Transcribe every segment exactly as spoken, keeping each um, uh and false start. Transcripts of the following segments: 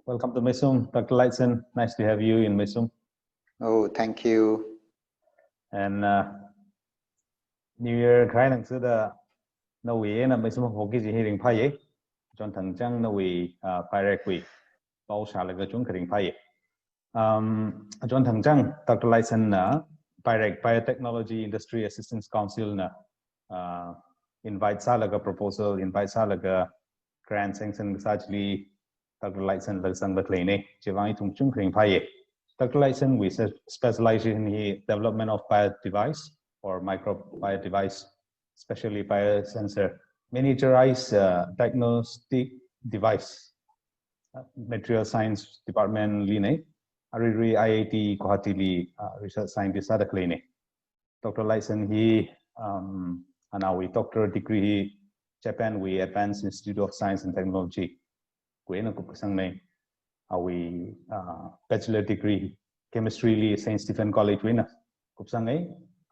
Welcome to Meisum, Doctor Lightson. Nice to have you in Meisum. Oh, thank you. And uh, New Year kharai nang sida nawui eina Meisum hoki ji hi ringphāya. Chonthang chang nawui uh, Pairekwui pao shālaga chungkha ringphāya. Um, chonthang chang Doctor Lightson na Pairek Biotechnology Industry Assistance Council na uh, invite sālaga proposal, invite sālaga grant sanction kasā chili Doctor Lightson la zangda khaleina. Chivang ithum chungkha ringphāya. Doctor Lightson wui se- specialization hi development of bio device or microbial device, especially biosensor, miniaturized uh, diagnostic device, uh, material science department lina. Aruirui I I T Guwahati li uh, research scientist sāda khaleina. Doctor Lightson hi um, anawui doctor degree hi Japan wui Advanced Institute of Science and Technology wui eina kupsangna. Awui uh, bachelor degree chemistry li Saint Stephen College wui eina kupsanga.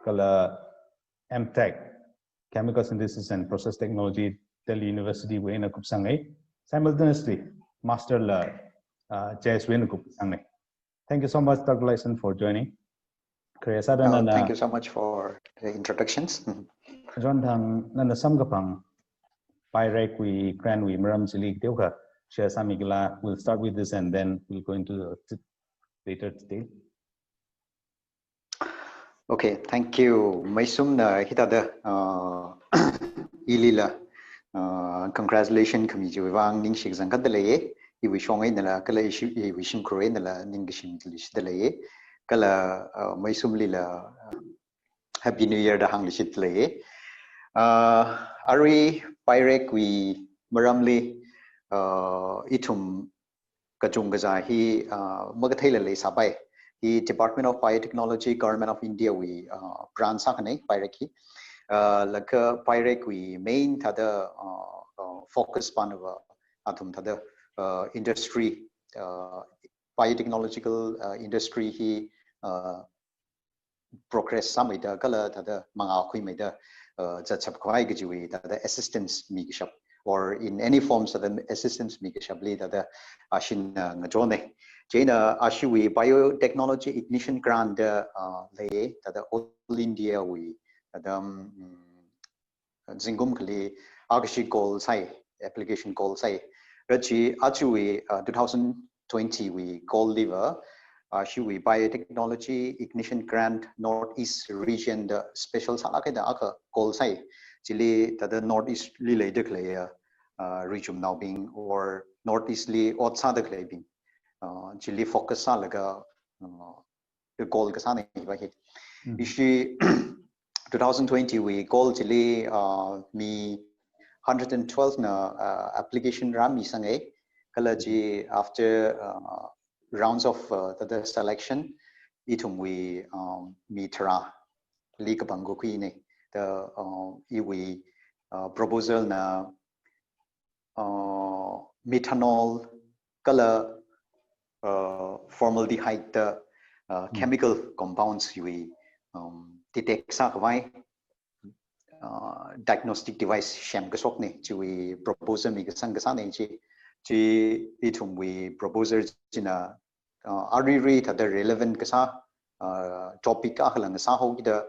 Kala M Tech, Chemical Synthesis and Process Technology, Delhi University wui eina kupsanga. Simultaneously, master la uh, J S wui eina kupsangna. Thank you so much, Doctor Lightson, for joining. Khare sāda Oh, nana thank you so much for the introductions. Chonthang nana samkaphang Pairekwui grant wui maram chili teokha share sāmikhala. We'll start with this and then we'll go into the t- later detail. Okay, thank you. Meisum na hithāda uh, ilila uh, congratulation khami chiwui vang ningshi kazang kanda leiya. Iwui shong einala kala ishi- iwui shimkhur einala ning kashim kali shida leiya. Kala uh, Meisum lila uh, Happy New Year da hāngli shida leiya. Uh, arui Pairekwui maramli uh, ithum kachungkha hi uh, makatheila leisāpai. Hi Department of Biotechnology, Government of India wui uh, branch sākhana Pairek hi. Uh, laga Pairekwui main thāda uh, uh, focus panava athum thāda uh, industry uh, biotechnological uh, industry hi uh, progress sāmeida kala thāda mangā khuimeida uh, zatshap khavai kajiwui thāda assistance mikashap or in any forms of assistance mikashapli thāda ashin uh, ngachonne. Chieina ashiwui biotechnology ignition grant uh, lei thāda All India wui thāda um, zingkum khali akashi call sāi, application call sāi. Rachi achuwui uh, two thousand twenty wui call liva uh, ashiwui biotechnology ignition grant Northeast region da special sālākhaida akha call sāi. Chili thāda Northeast li leida khaleiya uh, rijumnaobing or Northeast li ot sāda khaleibing uh, chili focus sālaga uh, call kasāna va hi. Ishi two thousand twenty wui call chili uh, mi hundred and twelve na uh, application rāmi sanga. Kala chi after uh, rounds of uh, the, the selection ithumwui um, mi tharāli kapangkakhuina. The uh, iwui uh, proposal na uh, methanol kala uh, formaldehyde da uh, chemical compounds wui um, detect sākhavai uh, diagnostic device semkashokna chiwui proposal mikasang kasāna chi. Chi ithumwui proposal china uh, aruirui thāda relevant kasā uh, topic akhala ngasāhaokida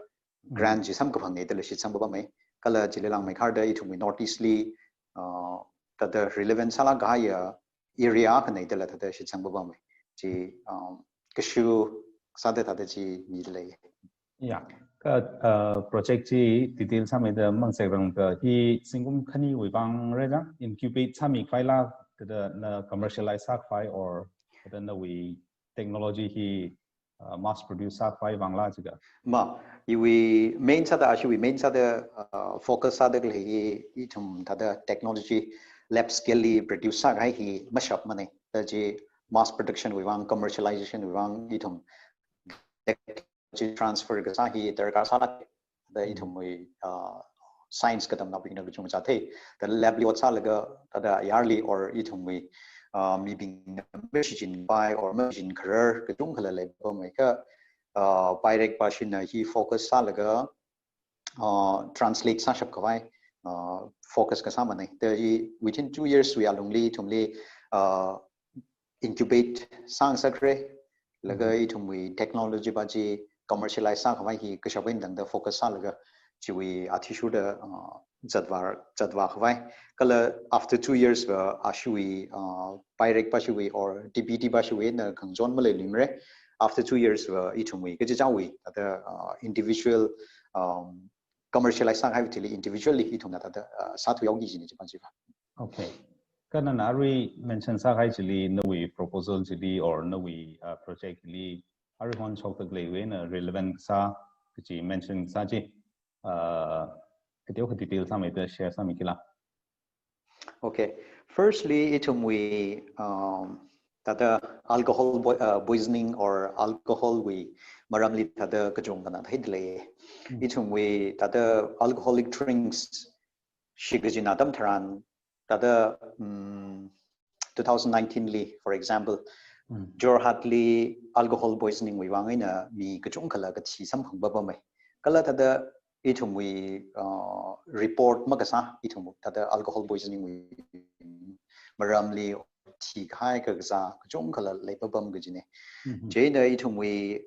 grant chi samkaphangna dala shitsang papamma. Kala chili langmeikharda ithumwui Northeast li uh, thāda relevant sālākkahaiya area akhana dala thāda shitsang papamma. Chi um, kashu sāda thāda chi mida lei. Yeah. Ka uh, project chi detail sāmeida mang sekrang ka hi zingkum khaniwui vang reda incubate sāmi khavaila thāda na commercialize sākhavai or thāda nawui technology hi uh, mass produce sākhavai vangla jiga. Ma, iwui main sāda ashiwui main sāda uh, focus sāda khalei hi ithum thāda technology lab scale li produce sākahai hi mashapmana. Thāda chi mass production wui vang, commercialization wui vang ithum technology transfer kasā hi darkar sālāk. Thāda ithumwui uh, science katamnaobingna kachungkha thei. Thāda lab li ot sālaga thāda ayarli or ithumwui uh, mibingna mashichinpai or mashichinkharar kachungkhala leipamma ka uh, Pairekpa shina hi focus sālaga uh, translate sāshap khavai uh, focus kasāmana. Thāda hi within two years wui alungli ithumli uh, incubate sāngasakra, laga ithumwui technology pa chi commercialize sākhavai hi kashap eina tangda focus sālaga chiwui athishurda, uh, zatvā, zatvākhavai. Kala after two years va ashiwui, uh, pairek pa shiwui or D B T pa shiwui na khangachon maleiluimara. After two years va ithumwui kachichāwui thāda, uh, individual, um, commercialize sākahai chili individually ithumna thāda, uh, sāthuihaoki jina chipa chiva. Okay. Kha nana arui mention sākahai chili nawui proposal chili or nawui, uh, project chili aruihon shokda khaleiwui eina relevant sā kachi mention sā chi, uh, kateokha detail sāmeida share sāmikila. Okay. Firstly, ithumwui, um, thāda alcohol poi-, uh, poisoning or alcohol wui maramli thāda kachungkhana theida lei. Ithumwui thāda alcoholic drinks shi kajina atam tharan, thāda, um, two thousand nineteen li, for example, Jorhat li alcohol poisoning wui vang eina mi kachungkhala kathi samphang papamai. Kala thāda ithumwui, uh, report makasā, ithum thāda alcohol poisoning wui maramli thikahai kakazā kachungkhala leipapam kajina. Chieina ithumwui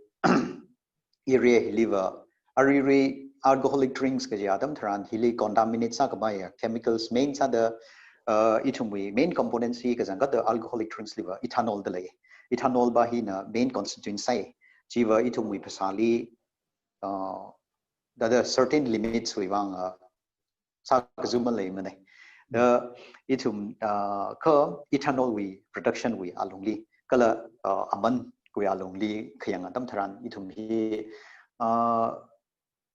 area hiliva, aruirui alcoholic drinks kaji atam tharan hili contaminate sākapaiya chemicals main sāda, uh, ithumwui main components hi kazang kathāda alcoholic drinks liva ethanol da lei. Ethanol pa hina main constituent sāi. Chiva ithumwui phasāli, uh, thāda certain limits wui vang, uh, sākazu maleimanei. Da ithum, uh, kha ethanol wui production wui alungli, kala, uh, aman wui alungli khayang atam tharan ithum hi, uh,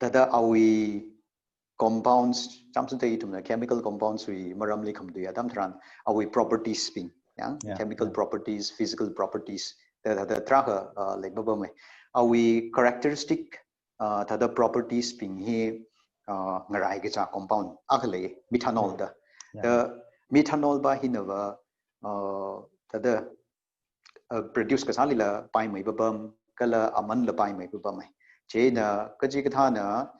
thāda awui compounds, chāmsāda ithumna chemical compounds wui maramli khamatui atam tharan, awui properties bing, ya, chemical properties, physical properties, thāda, thāda tarākha, uh, leipapamai. Awui characteristic, uh, thāda properties bing hi, uh, ngarai kachā compound akha lei, methanol da. Da methanol pa hinava, uh, thāda, uh, produce kasālila paimei papam, kala amanla paimei papamai. Chieina kachikathāna,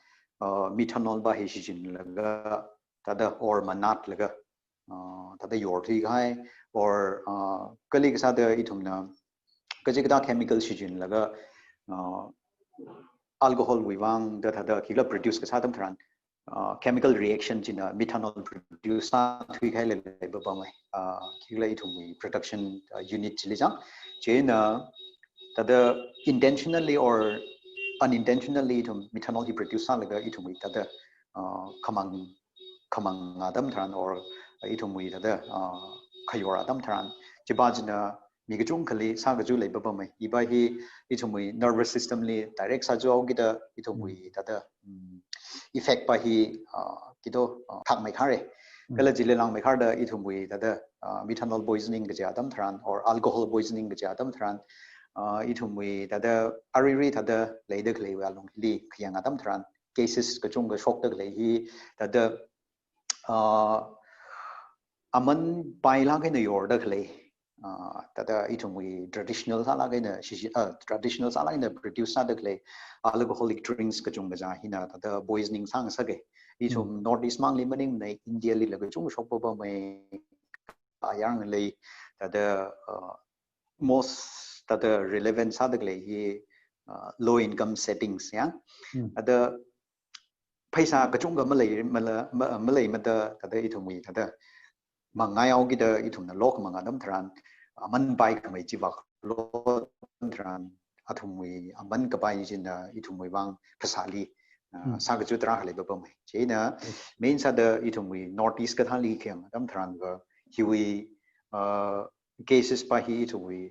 uh, methanol pa hi shichinlaga, thāda or manatlaga, uh, thāda yorthuikahai, or, uh, kali kasāda ithumna kachikathā chemical shichinlaga, uh, alcohol wui vang da thāda khikhala produce kasā atam tharan, uh, chemical reaction china methanol produce sāthuikahai leilei papamai. Uh, khikhala ithumwui production, uh, unit chili chang. Chieina thāda intentionally or unintentionally ithum methanol hi produce sālaga ithumwui thāda, uh, khamang, khamang atam tharan or ithumwui thāda, uh, khayor atam tharan, chipa china mi kachungkhali sākazu leipapamai. Ipa hi ithumwui nervous system li direct sāzuhaokida ithumwui thāda, um, effect pa hi, uh, kito, uh, thakmeikharei. Kala chili langmeikharda ithumwui thāda, uh, methanol poisoning kaji atam tharan or alcohol poisoning kaji atam tharan, uh, ithumwui thāda aruirui thāda leida khaleiwui alungli khayang atam tharan cases kachungkha shokda khalei hi thāda, uh, aman pailāk eina yorda khalei, uh, thāda ithumwui traditional sālāk eina shishi, uh, traditional sālāk eina produce sāda khalei alcoholic drinks kachungkha kazā hina thāda poisoning sāngasaka. Ithum North East mangli maningmanei, India lila kachungkha shok papamai, ayar ngalei, thāda, uh, most thāda relevant sāda khalei hi, uh, low income settings, ya. Thāda pheisā kachungkha malei, mala-, ma-, maleimada, thāda ithumwui thāda mangaihaokida ithumna lokhamang atam tharan, aman paikhamei chiva lo tharan, athumwui aman kapai china ithumwui vang phasāli, uh, sākazu tarākha leipapamai. Chieina main sāda ithumwui North East kathāli khayang atam tharanva hiwui, uh, cases pa hi ithumwui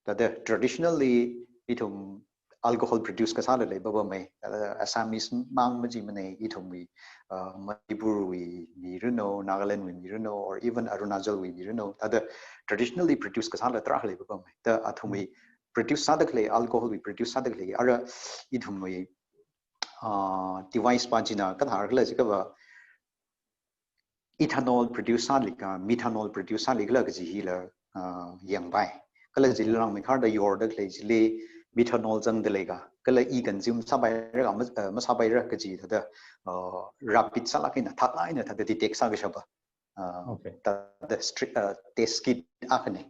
thāda traditionally ithum alcohol produce kasāla leipapamei. Thāda Assamese mang majimanei, ithumwui, uh, Manipur wui mi rino, Nagaland wui mi rino, or even Arunachal wui mi rino, thāda traditionally produce kasāla tarākha leipapamei. Thāda athumwui produce sāda khalei, alcohol wui produce sāda khalei, ara ithumwui, uh, device pa china kathākhala jiakhava ethanol produce sālikha, methanol produce sālikhala kaji hila, uh, yangpai. Kala chili langmeikharda yorda khalei chili methanol zangda leikha, kala i consume sāpaira, ma-, uh, masāpaira kaji thāda, uh, rapid sālāk eina, thaklāk eina thāda detect sākashapa, uh, thāda stri-, uh, test kit akhanei.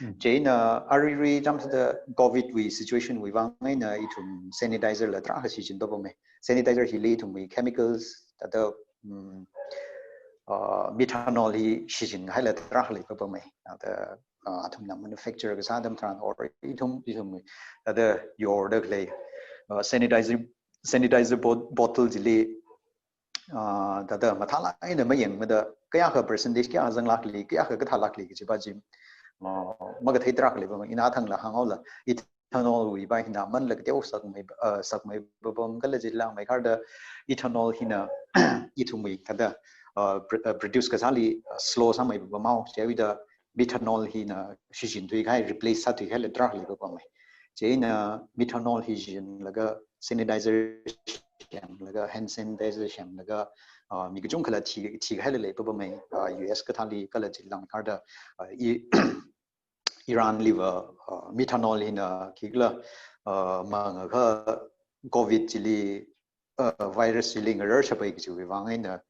Chieina aruirui chāmsāda COVID wui situation wui vang eina ithum sanitizer la tarākha shichin papamei. Sanitizer hili ithumwui chemicals thāda, mm, uh, methanol hi shichinhaila tarākha lei papamei. Thāda, uh, athumna manufacture kasā atam tharan or ithum, ithum thāda yorda khalei, uh, sanitizer, sanitizer bot-, bottle chili, uh, thāda mathālāk eina mayangmada kayākha percentage kayākha zanglākli, kayākha kathālākli kajipa chi, uh, makathei tarākha lei papamei. Ina thangla hānghaola, ethanol wuipa hina manla kateo sakmei, uh, sakmei papam kala chilangmeikharda ethanol hina ithumwui thāda, uh, pr-, uh, produce kasāli, uh, slow sāmei papamhao, chiwuida methanol hina shichin thuikahai, replace sāthuikahaila tarākha lei papamei. Chieina methanol hi shichinlaga sanitizer semlaga, hand sanitizer semlaga, uh, mi kachungkhala thi, thikahaila lei papamei, uh, U S kathāli kala chilangmeikharda, uh, i, Iran liva, uh, methanol hina khikhala, uh, mangakha COVID chili, uh, virus chili ngarar shapai kajiwui vang eina,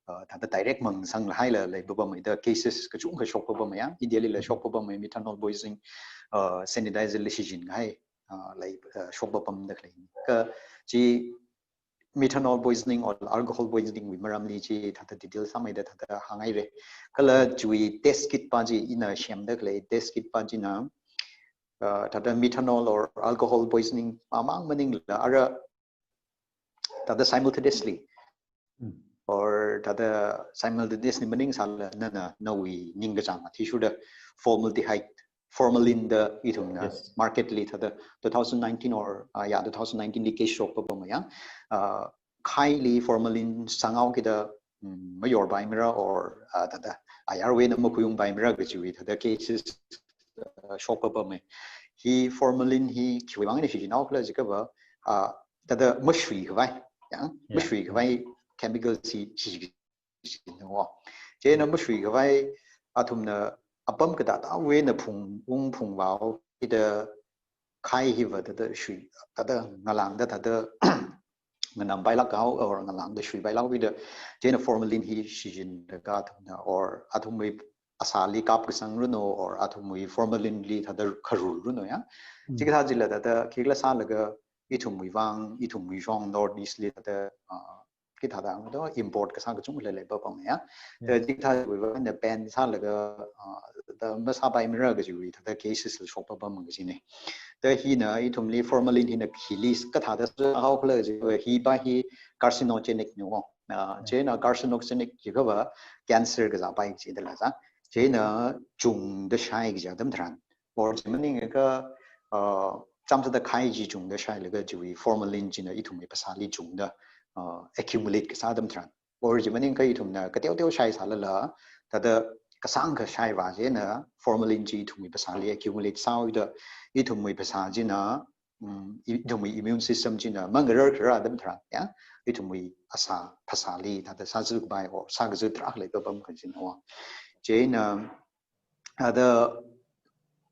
uh, thāda direct mangsanglahaila lei papamei, thāda cases kachungkha shok papamei ya, India lila shok papamei methanol poisoning, uh, sanitizer li shichinkahai, uh, lei, uh, shok papamda khalei. Kachi methanol poisoning or alcohol poisoning wui maramli chi thāda detail sāmeida thāda hānghaira. Kala chiwui test kit pa chi ina semda khalei test kit pa china, uh, thāda methanol or alcohol poisoning mamang maningla ara thāda simultaneously or thāda simultaneously maningsāla nana nawui ningkachāng athishurda formaldehyde, formalin da ithumna market li thāda two thousand nineteen or, uh, yeah, two thousand nineteen li case shok papamei ya. Uh, khaili formalin sangao kida, mm, mayorpaimara or, uh, thāda ayarwui eina makhuiungpaimara kajiwui thāda cases, uh, shok papamei. Hi formalin hi khiwui vang eina shichinhaokhala jiakhava, uh, thāda mashuikhavai, ya, mashuikhavai chemical chi, chi, chi, chi, no. Chieina mashuikhavai athumna apam katātāwui eina phungung phungvao kida khai hiva thāda shui, thāda ngalāngda thāda nganampailāk kahao or ngalāngda shuipailākwuida, chieina formalin hi shichinlaga athumna or athumwui asāli kapkasang runo or athumwui formalin li thāda kharul runo ya. Chikathā chila thāda khikhala sālaga ithumwui vang, ithumwui shong North East li thāda, uh, kithāda hāngdo import kasā kachungkha lei papamei ya. Thāda chikathāwui vang eina ban sālaga, uh, thāda masāpaimara kajiwui thāda cases la shok papam kajina. Thāda hina ithumli formalin hina hili kathāda sāhaokhala jiakha hipa hi carcinogenic no. Uh, chieina carcinogenic jiakhava cancer kazāpai kajidala za. Chieina chungda shai kaji atam tharan or chi maningakha, uh, chāmsāda khai chi chungda shailaga chiwui formalin china ithumwui phasāli chungda, uh, accumulate kasā atam tharan. Or chi maningakha ithumna kateoteo shaisālala, thāda kasāngkha shaiva chieina formalin chi ithumwui phasāli accumulate sāhaoda, ithumwui phasā china, mm, i-, ithumwui immune system china mangarar kharar atam tharan ya, ithumwui asā phasāli thāda sāzatpai or sākazat tarākha lei papam kajina. Chieina, thāda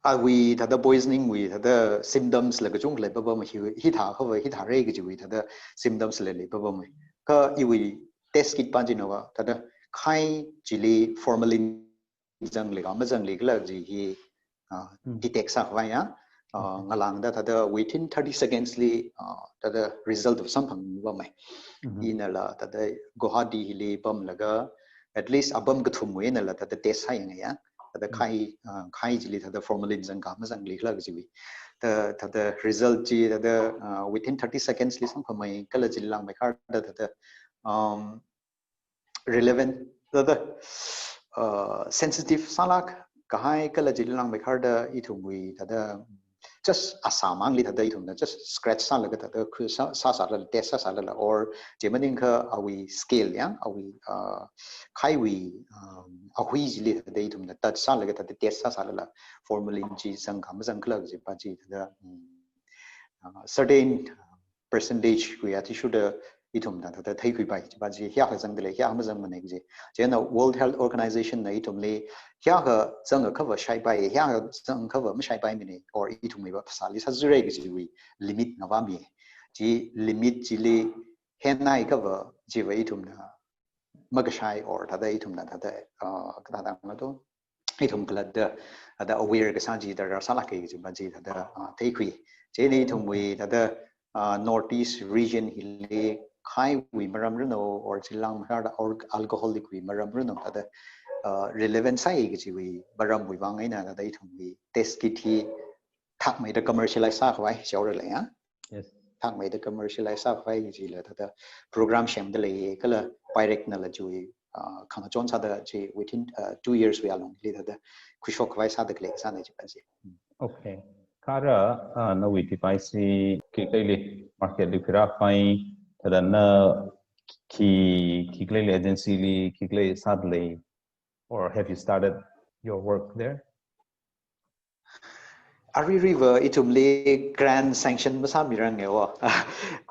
awui thāda poisoning wui thāda symptoms la kachungkha lei papamei, hi, hithākhava hithāra kajiwui thāda symptoms la lei papamei. Kha iwui test kit pa china va thāda khai chili formalin zangli ka mazangli khala chi hi, uh, detect sākhavai ya, uh, ngalāngda thāda within thirty seconds li, uh, thāda result va samphang papamei. Inala thāda Guwahati hili pamlaga at least apam kathumwui einala thāda test sāyanga ya. Thāda khai, uh, khai chili thāda formalin zang ka mazangli khala kajiwui. Thā, thāda result chi thāda, uh, within thirty seconds li samphangmei kala chilangmeikharda thāda, um, relevant, thāda, uh, sensitive sālāk kahai kala chilangmeikharda ithumwui thāda just asāmangli thāda ithumna just scratch sālaga thāda khu sā, sāsālala, test sāsālala, or chi maningakha awui scale ya, awui, uh, khaiwui, um, ahui chili thāda ithumna touch sālaga thāda test sāsālala, formalin chi zang ka mazang khala kajipa chi thāda, um, uh, certain percentage wui athishurda ithumna thāda theikhuipai kajipa chi hiyākha zangda lei, hiyākha mazangmana kaji. Chieina World Health Organization na ithumli hiyākha zangakhava shaipai, hiyākha zangakhava mashaipaimana, or ithumwui va phasāli sāzatrai kajiwui limit ngavāmi. Chi limit chili henhaiakhava chiva ithumna makashai or thāda ithumna thāda, uh, kathāda hāngdo, ithum khalatta, thāda aware kasā chi darkar sālāka kaji pa chi thāda, ah, theikhui. Chieina ithumwui thāda, ah, Northeast region hili khaiwui maram ranu or chilāng maharda or alcoholic wui maram ranu thāda, ah, relevant sāi kajiwui maramwui vang eina thāda ithumwui test kit hi thakmeida commercialize sākhavai shaoralei ya. Yes. Thakmeida commercialize sākhavai chila thāda program semda lei kala Pyrrhec nala chiwui, ah, khangachon sāda chi within, ah, two years wui alungli thāda khuishok khavai sāda khalei sāna chi pa chi. Okay. Kha ara, ah, nawui device hi khikhalei market li khuirākhavai, thāda na khi, khikhalei agency li khikhalei sāda lei, or have you started your work there? Aruiruiva ithumli grant sanction masāmiranga wo.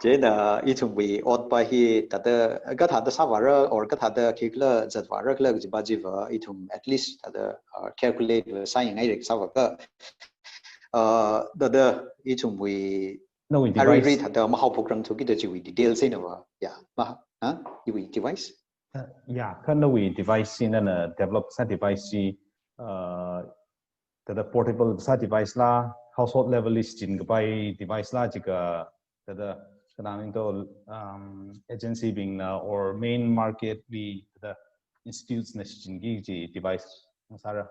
Chieina ithumwui ot pa hi thāda kathāda sāvāra or kathāda khikhala zatvāra khala kaji pa chiva ithum at least thāda, uh, calculate va sāyanghaira sāvāka. Uh, thāda ithumwui Nawui aruirui device. Thāda mahaophokrangthu kida chiwui details einava. Ya, ma, ha? Iwui device? Uh, ya, kha nawui device hi nana develop sā device hi, uh, thāda portable sā device la, household level li shichinkapai device la, jiakha thāda kanang to, um, agency bingna or main market li thāda institutes na shichinki kaji device ngasāra.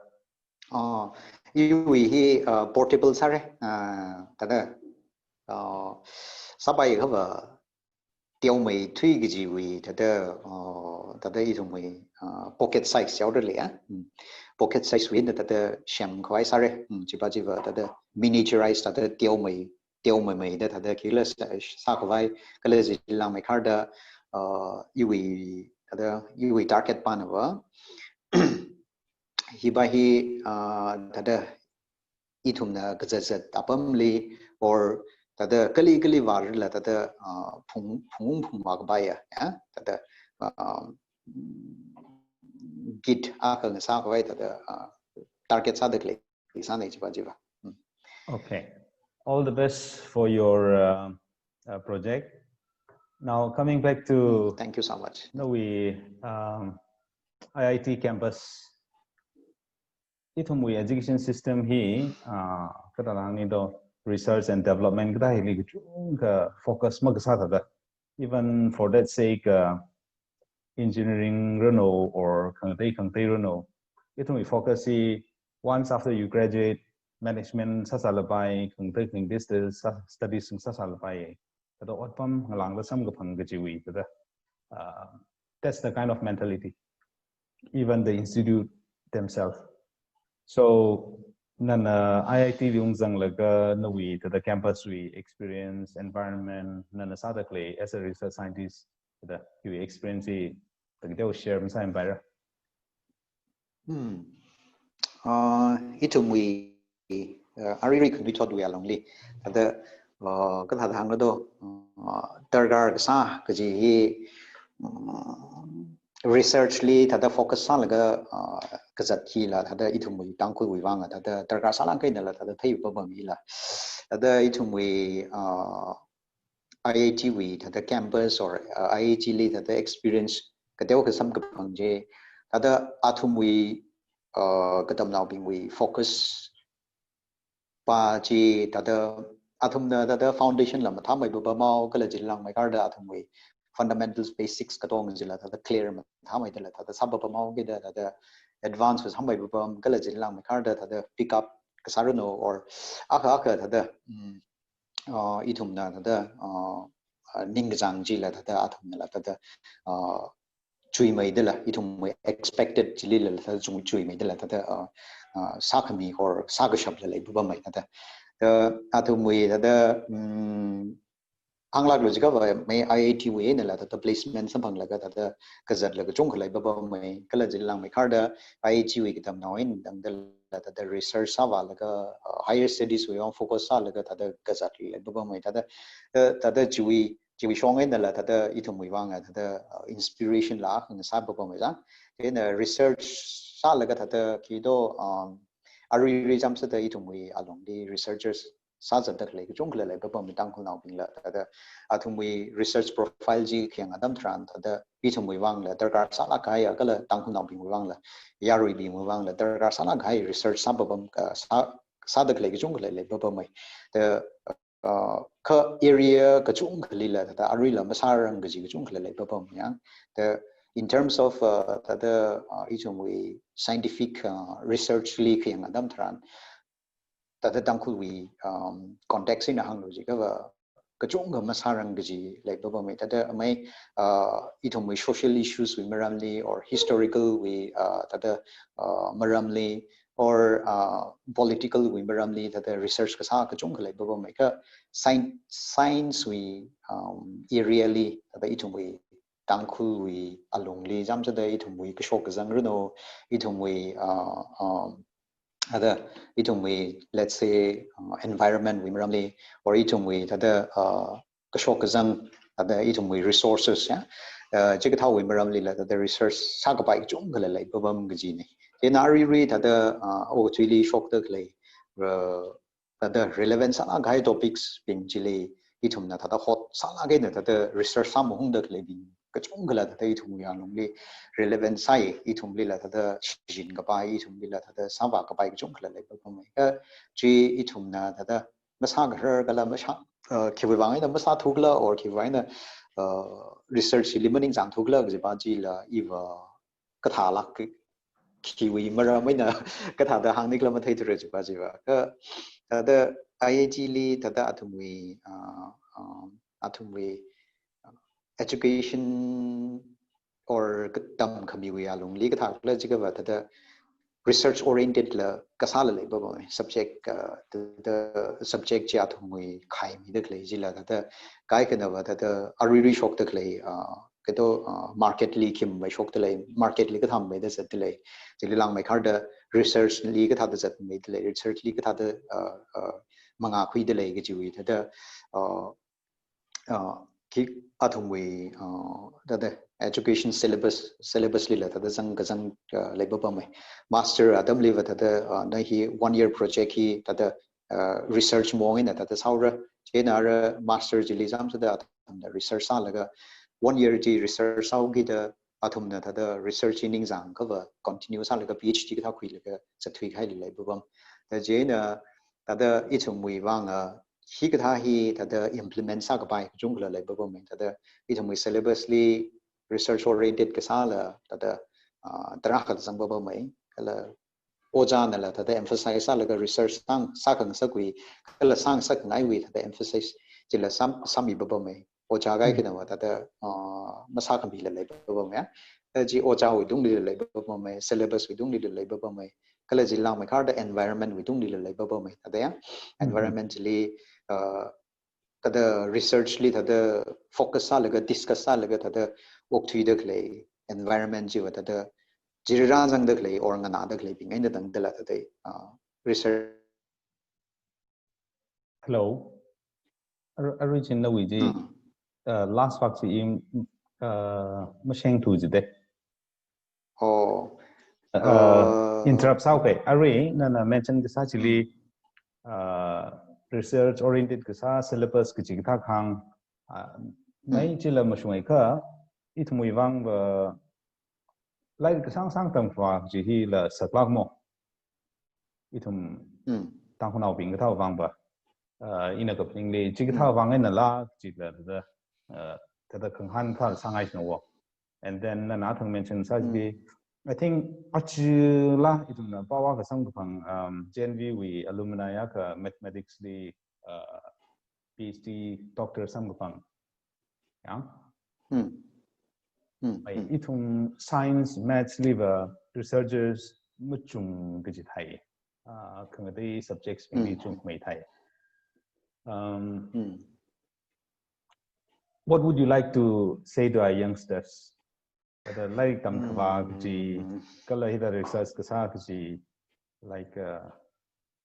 Ah, iwui hi, ah, portable sāra, ah, thāda, ah, sāpai khava teomeithui kajiwui thāda, ah, thāda ithumwui, ah, pocket size yaoralei ya. Hmm. Pocket size wui na thāda semkhavai sāra. Hmm, chi pa chiva thāda miniaturize thāda teomei, teomeimeida thāda khikhala sā, sākhavai kala chilāng maikharda, ah, iwui thāda iwui target panava. Hi pa hi, ah, thāda ithumna kazatzat apamli or thāda kali kali vārala thāda, ah, phung, phung, phungvākapaiya, ya, thāda, ah, kit akha ngasākhavai thāda, ah, target sāda khalei sāna chi pa chiva. Hmm. Okay. All the best for your, uh, uh, project. Now, coming back to Thank you so much. Nawui, um, I I T campus, ithumwui education system hi, uh, kathāda hāngni to, research and development kathā hili kachungkha focus makasā thāda. Even for that sake, uh, engineering ranu or khangatei khangatei ranu, ithumwui focus hi once after you graduate, management sāsālapai, khangatei khangatei sā-, studies sāsālapai. Thāda otpam ngalāngda samkaphang kajiwui thāda, uh, that's the kind of mentality. Even the institute themselves. So, nana I I T li ungzanglaga nawui thāda campus wui experience, environment, nana sāda khalei as a research scientist, thāda iwui experience hi thāda share masāpaira. Hmm. Ah, ithumwui, ah, aruirui khanuithotwui alungli thāda, ah, kathāda hāngna to, ah, darkar kasā kaji hi, mm, research li thāda focus sālaga, ah, kazat hila thāda ithumwui Tangkhulwui vang thāda darkar sālāngkahainala thāda theipapam hila. Thāda ithumwui, ah, I I T wui thāda campus or, uh, I I T li thāda experience kateokha samkaphang chi, thāda athumwui, uh, katamnaobingwui focus pa chi thāda athumna thāda foundation la mathāmeipapamhao kala chilāng maikharda athumwui fundamentals, basics katong chila thāda clear mathāmeidala thāda sāpapamhao kida thāda advance sāmeipapam kala chilāng maikharda thāda pick up kasā ranu or akha akha thāda, mm, uh, ithumna thāda, uh, uh, ningkachāng chila thāda athumnala thāda, uh, chuimeidala, ithumwui expected chilila thāda chung chuimeidala thāda, uh, uh, sākhami or sākashapla leipapamei thāda. Thāda athumwui thāda, mm, hānglāklu jiakhava mai I I T wui einala thāda placement samphanglaga thāda kazatla kachungkha leipapamei kala chilāng maikharda I I T wui katamnao eina tangdala thāda research sāvālaga, uh, higher studies wui vang focus sālaga thāda kazat leipapamei thāda, uh, thāda chiwui, chiwui shong einala thāda ithumwui vang thāda, uh, inspiration la akha ngasāpapamei za. Chieina research sālaga thāda khi to, um, aruirui chāmsāda ithumwui alungli researchers sāzatda khalei kachungkhala leipapam Tangkhulnaobingla, thāda athumwui research profile chi khayang atam tharan, thāda ithumwui vangla darkar sālāk kahai kala Tangkhulnaobingwui vangla, yaruibingwui vangla darkar sālāk kahai research sāpapam, uh, sā, sāda khalei kachungkhala leipapamei. Thāda, uh, kha area kachungkhalila thāda aruila masārang kaji kachungkhala leipapam ya. Thāda in terms of, uh, thāda, uh, ithumwui scientific, uh, research li khayang atam tharan, thāda Tangkhulwui, um, context eina hānglu jiakhava kachungkha masārang kaji leipapamei. Thāda amei, uh, ithumwui social issues wui maramli or historical wui, uh, thāda, uh, maramli or, uh, political wui maramli thāda research kasā kachungkha leipapamei. Kha science, science wui, um, area li thāda ithumwui Tangkhulwui alungli zam sāda ithumwui kashok kazang rino, ithumwui, uh, um, thāda ithumwui, let's say, uh, environment wui maramli, or ithumwui thāda, uh, kashok kazang, thāda ithumwui resources ya, uh, chikathāwui maramlila thāda research sākapai kachungkhala leipapam kajinei. Chieina aruirui thāda, uh, okathuili shokda khalei, uh, thāda relevant sālāk kahai topics bing chili ithumna thāda hot sālāk eina thāda research sāmahungda khaleibing kachungkhala thāda ithumwui alungli relevant sāi, ithumlila thāda shichin kapai, ithumlila thāda sāvā kapai kachungkhala leipapamei. Kha chi ithumna thāda masākharar kala masā, uh, khiwui vang eina masāthukhala or khiwui vang eina, uh, research li maningchāngthukhala kajipa chila iva kathālāk, khiwui maram eina kathāda hāngnikhala matheithura jipa chiva. Kha thāda I I T li thāda athumwui, uh, um, athumwui, uh, education or katamkhamiwui alungli kathākhala jiakhava thāda research oriented la kasāla leipapamei, subject, uh, thāda subject chi athumwui khaimida khalei chila thāda kaikhanava thāda aruirui shokda khalei, uh, kato, uh, market li khimvai shokda lei, market li kathāmvaida zatda lei, chili langmeikharda research li kathāda zatmeida lei, research li kathāda, uh, uh, mangā khuida lei kajiwui thāda, uh, uh, khi athumwui, uh, thāda education syllabus, syllabus lila thāda zang kazang, uh, leipapamei. Master atamliva thāda, uh, na hi one year project hi thāda, uh, research mong eina thāda sāura. Chieina ara master chili zam sāda athumna research sālaga one year chi research sāhaokida athumna thāda research hi ningchāngkhava continue sālaga P H D kathā khuilaga zatthui kahaila leipapam. Thāda chieina thāda ithumwui vanga hikathā hi thāda implement sākapai kachungkhala leipapamei. Thāda ithumwui syllabus li research oriented kasāla thāda, ah, tarākha zangpapamei. Kala ojānala thāda emphasize sālaga research sāng, sākhangasakwui kala sāngasakngaiwui thāda emphasis chila sām, sāmipapamei. Ojā kaikhanava thāda, ah, masākhamila leipapamei ya. Thāda chi ojāwui tunglila leipapamei, syllabus wui tunglila leipapamei. Kala chi langmeikharda environment wui tunglila leipapamei. Thāda ya, environment chili, uh, thāda research li thāda focus sālaga, discuss sālaga thāda okthuida khalei environment chiva thāda chili rāzangda khalei or nganāda khaleibing eina tangdala thāda, uh, research. Hello. Ar-, arui chin nawui chi, uh, last part chi i, uh, mashengthu jide. Oh. Uh, uh, interrupt sāuke. Arui nana mention kasā chili, uh, research oriented kasā syllabus kaji kathā kahāng, uh, mai chila mashungaikha, ithumwui vangva lairik kasāng sāng tamkhavā chi hila saklākmo. Ithum Tangkhulnaobing kathāwui vangva, uh, ina kaphaningli, chi kathāwui vang einala, chila thāda, uh, thāda khangahān kathā sāngai shinawo. And then nana thang mention sā chili, I think achila ithumna pava kasang kaphang, um, J N V wui alumni akha mathematics li, uh, P H D doctor samkaphang. Ya? Ai, ithum science, maths liva researchers machung kaji thai. Ah, khangatei subjects bingli chungmei thai. Um, what would you like to say to our youngsters? Thāda lairik tamkhavā kaji, kala hithāda research kasā kaji, like, uh,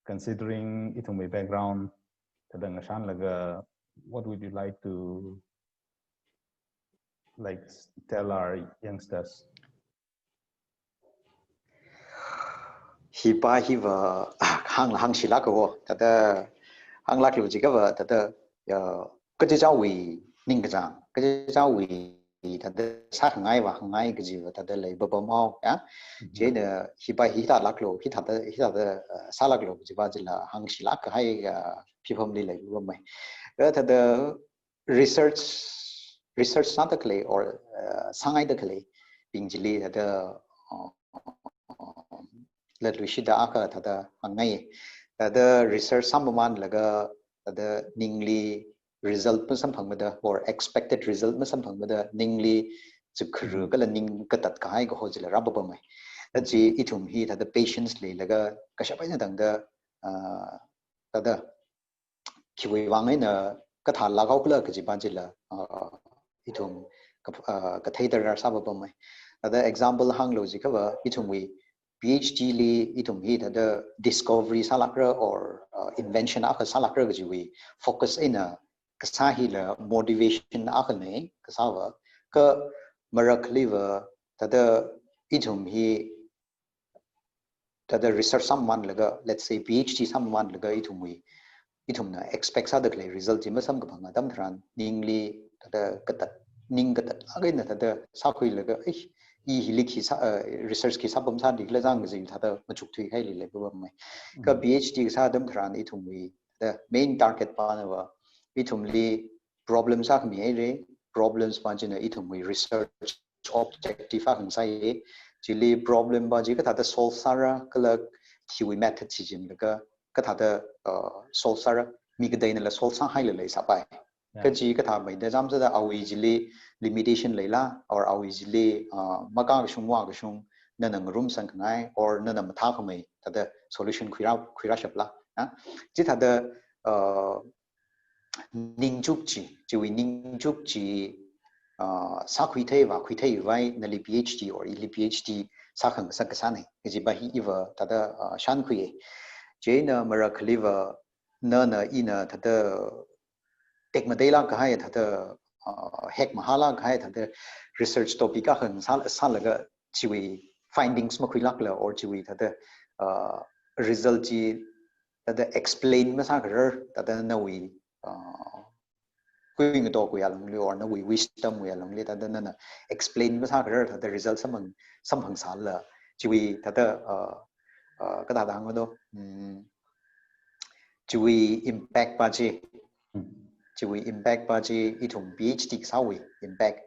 considering ithumwui background, thāda ngashanlaga, what would you like to, like, tell our youngsters? Hipa hiva, ah, hāngla hāngshilāka wo. Thāda, hānglāklu jiakhava thāda, ya, kachichāwui ningkachāng, kachichāwui thāda sākhangai vākhangai kajiva thāda leipapam haowa, ya. Chieina hiva hithālāklu, hithāda, hithāda, uh, sālāklu kajiva chila hāngshilāk kahai, uh, phipamli leipapamma. Ya, thāda research, research sāda khalei or, uh, sāngaida khaleibing chili thāda, uh, latluishida akha thāda hāngngai. Thāda research sāmamānlaga thāda ningli result masamphangmada or expected result masamphangmada ningli chukharu kala ning katat kahai kaho chila rāpapamma. Thāchi ithum hi thāda patience leilaga kashap eina tangda, uh, thāda khiwui vang eina kathālāk haokhala kajiva chila, uh, ithum ka, uh, kathei darkar sāpapamma. Thāda example hānglu jiakhava ithumwui PhD li ithum hi thāda discovery sālākra or, uh, invention akha sālākra kajiwui focus eina kasā hila motivation akhana kasāva, kha marakhaliva thāda ithum hi thāda research sāmamānlaga, let's say PhD sāmamānlaga ithumwui, ithumna expect sāda khalei result chi masamkaphang atam tharan ningli thāda katat, ning katatlāk eina thāda sākhuilaga, "Ei, i hili khi sā, uh, research khi sāpamsāda khala chang," kaji thāda machukthuikhaili leipapamma. Kha PhD kasā atam tharan ithumwui thāda main target panava ithumli problem sākhami haira, problems pa china ithumwui research objective akha ngasāya. Chili problem pa chi kathāda solve sāra, kala khiwui method shichinlaga kathāda, uh, solve sāra, mi kateina la solve sāhaila leisāpai. Kaji kathāmeida chāmsāda awui chili limitation leila, or awui chili, uh, makakashung vākashung nana ngarumsangkhangai, or nana mathākhamei thāda solution khuirā, khuirāshapla. Ah? Chithāda, uh, ningchuk chi, chiwui ningchuk chi, uh, sākhuithei vākhuithei vai nali PhD or ili PhD sākhangasak kasāna kajiva hi iva thāda, uh, shānkhuiya. Chieina marakhaliva nana ina thāda tekmateilāk kahai thāda, uh, hekmahālāk kahai thāda research topic akha sā, sālaga chiwui findings makhuilākla or chiwui thāda, uh, result chi thāda explain masākharar thāda nawui, uh, kuingatok wui alungli or nawui wisdom wui alungli thāda nana explain masākharar thāda result samphang, samphangsāla chiwui thāda, uh, uh, kathāda hāngdo, mm, chiwui impact pa chi, chiwui impact pa chi ithum PhD kasāwui impact.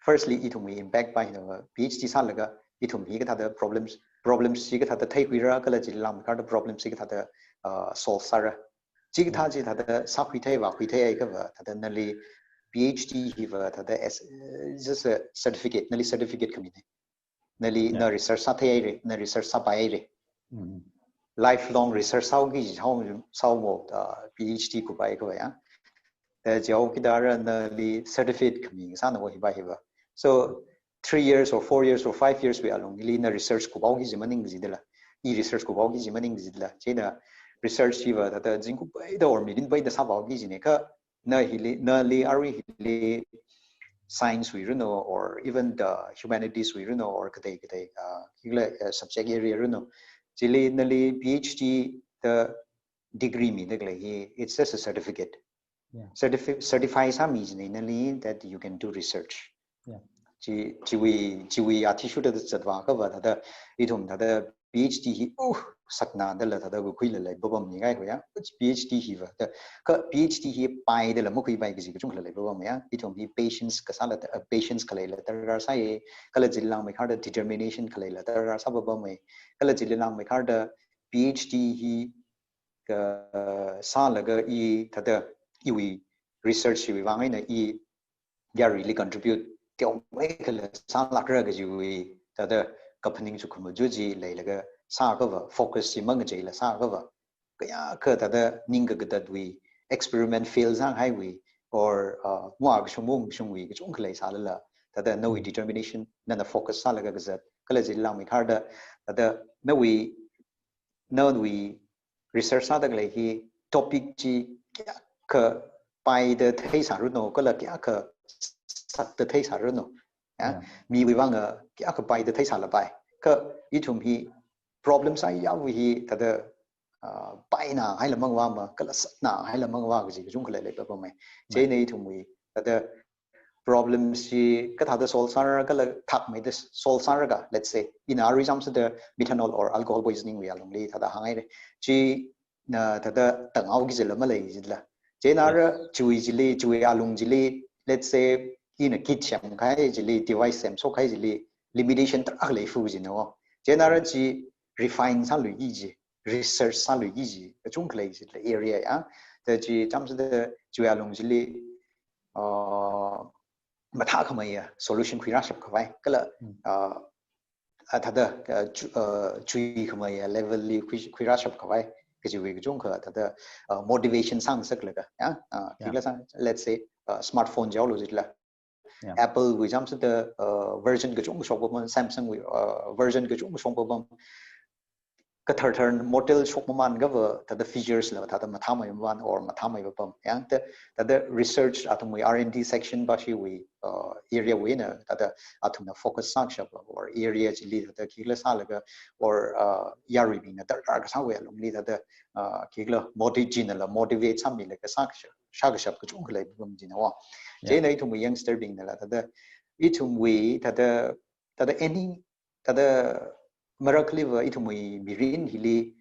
Firstly, ithumwui impact pa hina PhD sālaga ithum hi kathāda problems, problems chi kathāda theikhuira kala chili langmeikharda problems chi kathāda, uh, solve sāra. Chikathā chi thāda sākhuithei vākhuithei haiakhava thāda nali PhD hiva thāda as, uh, just a certificate, nali certificate khamina. Nali na research sāthei haira, na research sāpai haira. Lifelong research sāhaoki ji sāhao, sāhaomo, uh, PhD kupaiakhava ya. Eh, jihaokida rāra nali certificate khami sāna hiva hiva. So three years or four years or five years wui alungli na research kuphaoki ji maning jidala. I research kuphaoki ji maning jidala. Chieina research hiva thāda zingkumpeida or mirinpeida sāphaoki jina kha na hili, nali arui hili science wui ranu, or even the humanities wui ranu, or katei katei, uh, hila, uh, subject area ranu. Chili nali PhD the degree mida khalei hi, it's just a certificate. Certifi-, certify sāmi jina nali that you can do research. Chi, chiwui, chiwui athishurda zatvāakhava thāda ithum thāda PhD hi, uh, sakna dala thāda kukhuila leipapamngai hoya. PhD hiva thāda, kha PhD hi paidala makhuipai kaji kachungkhala leipapamya. Ithum hi patience kasāla, uh, patience khaleila darkar sāya. Kala chili langmeikharda determination khaleila darkar sāpapamya. Kala chili langmeikharda PhD hi kasālaga i thāda iwui research hiwui vang eina i yaruili contribute teomeikhala sālākra kajiwui thāda kaphaning chukkhamaja chi leilaga sāakhava, focus chi mangacheila sāakhava, kayākha thāda ningkakatatwui, experiment fail sāhaiwui, or, uh, vākashung ungkashungwui kachungkha leisālala, thāda nawui determination nana focus sālaga kazat, kala chili langmeikharda thāda nawui, nawui research sāda khalei hi topic chi kayākha paida theisāranu, kala kayākha sakta theisāranu. Ya, miwui vanga kayākha paida theisālapai. Kha ithum hi problem sāyāwui hi thāda uh, paina haila mangva ma, kala satna haila mangva kaji kachungkha leilei papamei. Chieina ithumwui, thāda problem chi kathāda solve sāra, kala thakmeida solve sāra ka, let's say, ina aruichāmsāda methanol or alcohol poisoning wui alungli thāda hānghaira. China thāda tanghao kajila malei jila. Chieina ara chiwui chili, chiwui alung chili, let's say, ina kit semkahai chili, device semshokhai chili, limitation tarākha leifa kajina. Chieina ara chi refine sāluiki kaji, research sāluiki kaji, kachungkha lei jila area ya. Thāda chi chāmsāda chiwui alung chili, uh, mathākhameiya solution khuirāshap khavai, kala, uh, a thāda, uh, chu-, uh, chuikhameiya level li khui-, khuirāshap khavai, kajiwui kachungkha thāda, uh, motivation sāngasaklaga, ya, uh, khikhala sāng, let's say, uh, smartphone jaolu jila. Apple wui chāmsāda, uh, version kachungkha shok papam, Samsung wui, uh, version kachungkha shok papam. Kathar thar model shok mamān kava, thāda features la thāda mathāmei mamān or mathāmei papam. Yang thā-, thāda research athumwui R and D section pa chiwui, uh, area wui eina, thāda athumna focus sākashap or area chili thāda khikhala sālaga or, uh, yaruibingna darkar kasāwui alungli thāda, uh, khikhala motivate, chinala motivate sāmilaga sākashap, sākashap kachungkha lei papam jina wa. Chieina ithumwui youngster bingnala thāda, ithumwui thāda, thāda any, thāda marakliva ithumwui mirin hili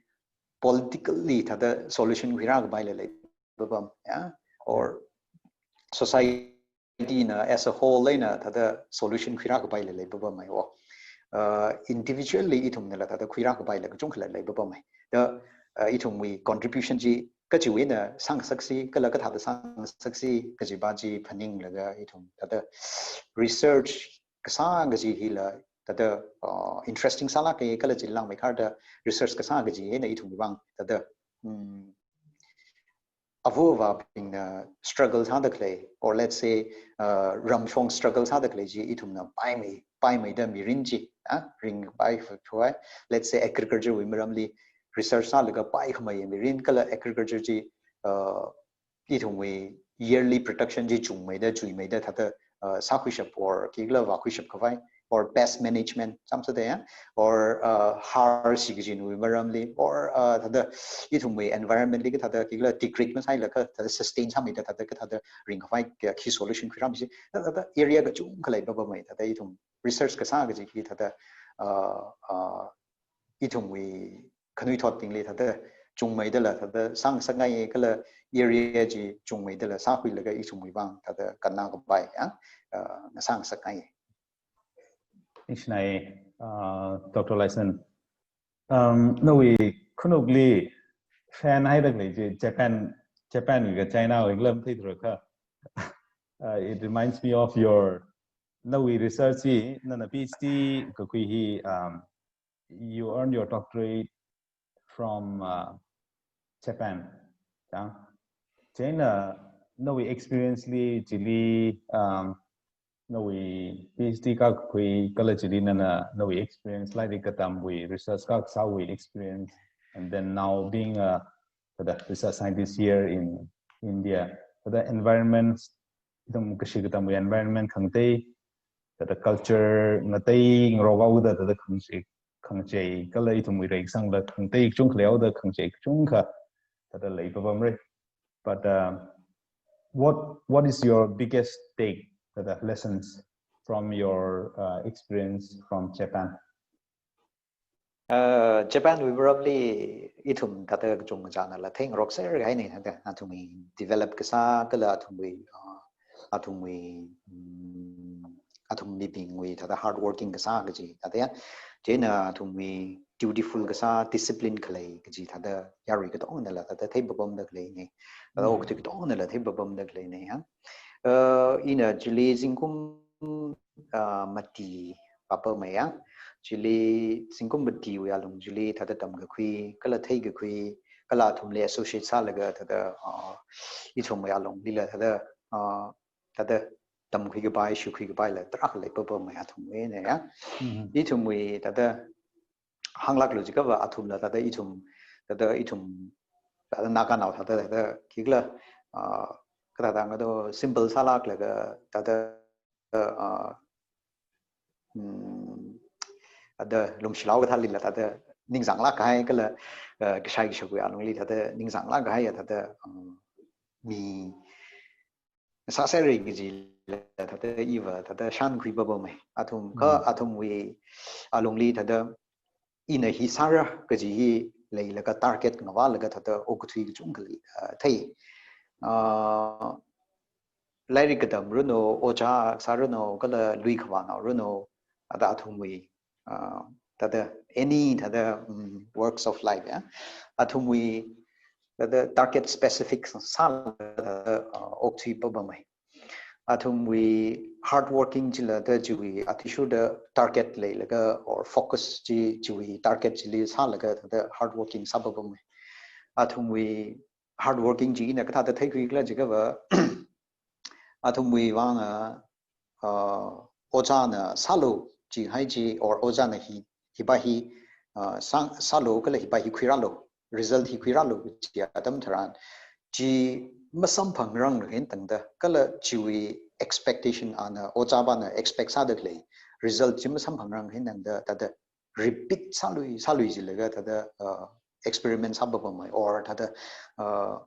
politically thāda solution khuirā kapaila lei papam, ya, or society na as a whole eina thāda solution khuirā kapaila lei papamei wa. Uh, individually ithumnala thāda khuirā kapaila kachungkhala lei papamei. Thā, uh, ithumwui contribution chi kachiwui eina sāngasaksi, kala kathāda sāngasaksi kaji pa chi phaninglaga ithum thāda research kasā kaji hila thāda, uh, interesting sālāka, kala chilangmeikharda research kasā kaji eina ithumwui vang thāda, um, ava avābingna struggle sāda khalei, or let's say, uh, ramshong struggle sāda khalei chi ithumna paimei, paimeida mirin chi, ah, ringpai phuai, let's say agriculture wui maramli research sālaga paikhamei mirin kala agriculture chi, uh, ithumwui yearly production chi chungmeida, chuimeida thāda, uh, sākhuishap or khikhala vākhuishap khavai, or pest management, chāmsāda ya, or, uh, har shikajinwui maramli, or, uh, thāda ithumwui environment li kathāda khikhala degrade masāhailaga thāda sustain sāmeida thāda kathāda ringkhavai khi solution khuirāmisi, thāda, thāda area kachungkha lei papamei, thāda ithum research kasā kaji khi thāda, uh, uh, ithumwui khanuithotbingli thāda chungmeidala thāda sāngasakngai kala area chi chungmeidala sākhuilaga ithumwui vang thāda kannā kapai ya, uh, ngasāngasakngai. Ishi nai, uh, Doctor Laisen. Um, nawui khanukli fan haida khalei chi Japan, Japan wui ka China wui khala matheithura kha. Uh, it reminds me of your, nawui research chi, nana PhD kakhui hi, um, you earned your doctorate from, uh, Japan. Ya. Chieina nawui experience li chili, um, nawui PhD kakhui kala chili nana nawui experience, lairik katamwui, research kasāwui experience, and then now being a, the research scientist here in India. The environment, ithum kashi katamwui environment khangatei, thāda culture ngatei ngarokhaoda thāda khangachei, khangachei kala ithumwui reisangla khangatei kachungkha leihaoda khangachei kachungkha thāda lei papamra. But, uh, what, what is your biggest take, thāda lessons from your, uh, experience from Japan? Uh, Japan wui maramli ithum thāda kachungkha chānala theingarokser kahaina thāda, athumwui develop kasā kala athumwui, uh, athumwui, um, athum mibingwui thāda hard working kasā kaji thāda ya. Chieina athumwui dutiful kasā, discipline khalei kaji thāda yarui katongnala thāda theipapamda khaleina. Thāda okathui katongnala theipapamda khaleina ya. Uh, ina chili zingkum, uh, mati papamei ya. Chili zingkum matiwui alung chili thāda tamkakhui, kala theikakhui, kala athumli associate sālaga thāda, uh, ithumwui alunglila thāda, uh, thāda tamkhui kapai, shukhui kapaila tarākha lei papamei athumwui eina ya. Ithumwui thāda hānglaklu jiakhava athumla thāda ithum, thāda ithum, thāda Naganao thāda, thāda khikhala, ah, kathāda ngato simple sālaklaga thāda, ah, um, thāda lungshilao kathālila thāda ningzanglāk kahai kala, uh, kashai kashakui alungli thāda ningzanglāk kahai ya thāda, um, mi sāsāra kajila thāda iva thāda shānkhui papamai. Athum kha Mm. athumwui alungli thāda ina hi sāra kaji hi leilaga target ngavālaga thāda okathui kachungkha lei, uh, thei. Uh, lairik katamranu, ojā sāranu, kala lui khavānaoranu, thāda athumwui, uh, thāda any thāda, um, works of life, ya. Athumwui thāda target specific sālaga thāda, uh, okthui papamai. Athumwui hard working chila thāda chiwui athishurda target leilaga or focus chi chiwui target chili sālaga thāda hard working sāpapamai. Athumwui hard working chi ina kathāda theikhui khala jiakhava, athumwui vang, uh, uh, ojāna sālu jihai chi or ojāna hi, hiva hi, uh, sā, sālu kala hiva hi khuirālu, result hi khuirālu chi atam tharan, chi masamphangrang hin tangda, kala chiwui expectation ana, ojāvana expect sāda khalei result chi masamphangrang hin tangda, thāda repeat sālui, sālui jilaga thāda, uh, experiment sāpapamai, or thāda, uh,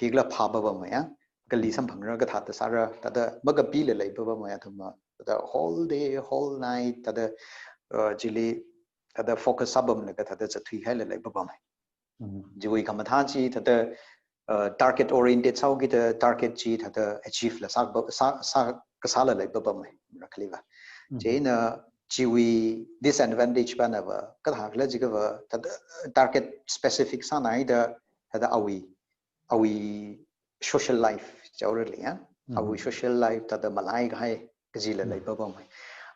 khikhala phāpapamai, ya. Kali samphangra kathāda sāra, thāda makapila leipapamai athumva, thāda whole day, whole night, thāda, uh, chili, thāda focus sāpamlaga thāda zatthui haila leipapamai. Mm. Chiwui khamathā chi thāda, uh, target oriented sāhaokida target chi thāda achieve la sā, sā, sā, kasāla leipapamai, rakliva. Mm. Chieina chiwui disadvantage vana va, kathā khala jiakhava, thāda target specific sānaida, thāda awui, awui social life, chaorali, ya. Mm. Awui social life thāda malai kahai kajila Mm. leipapamai.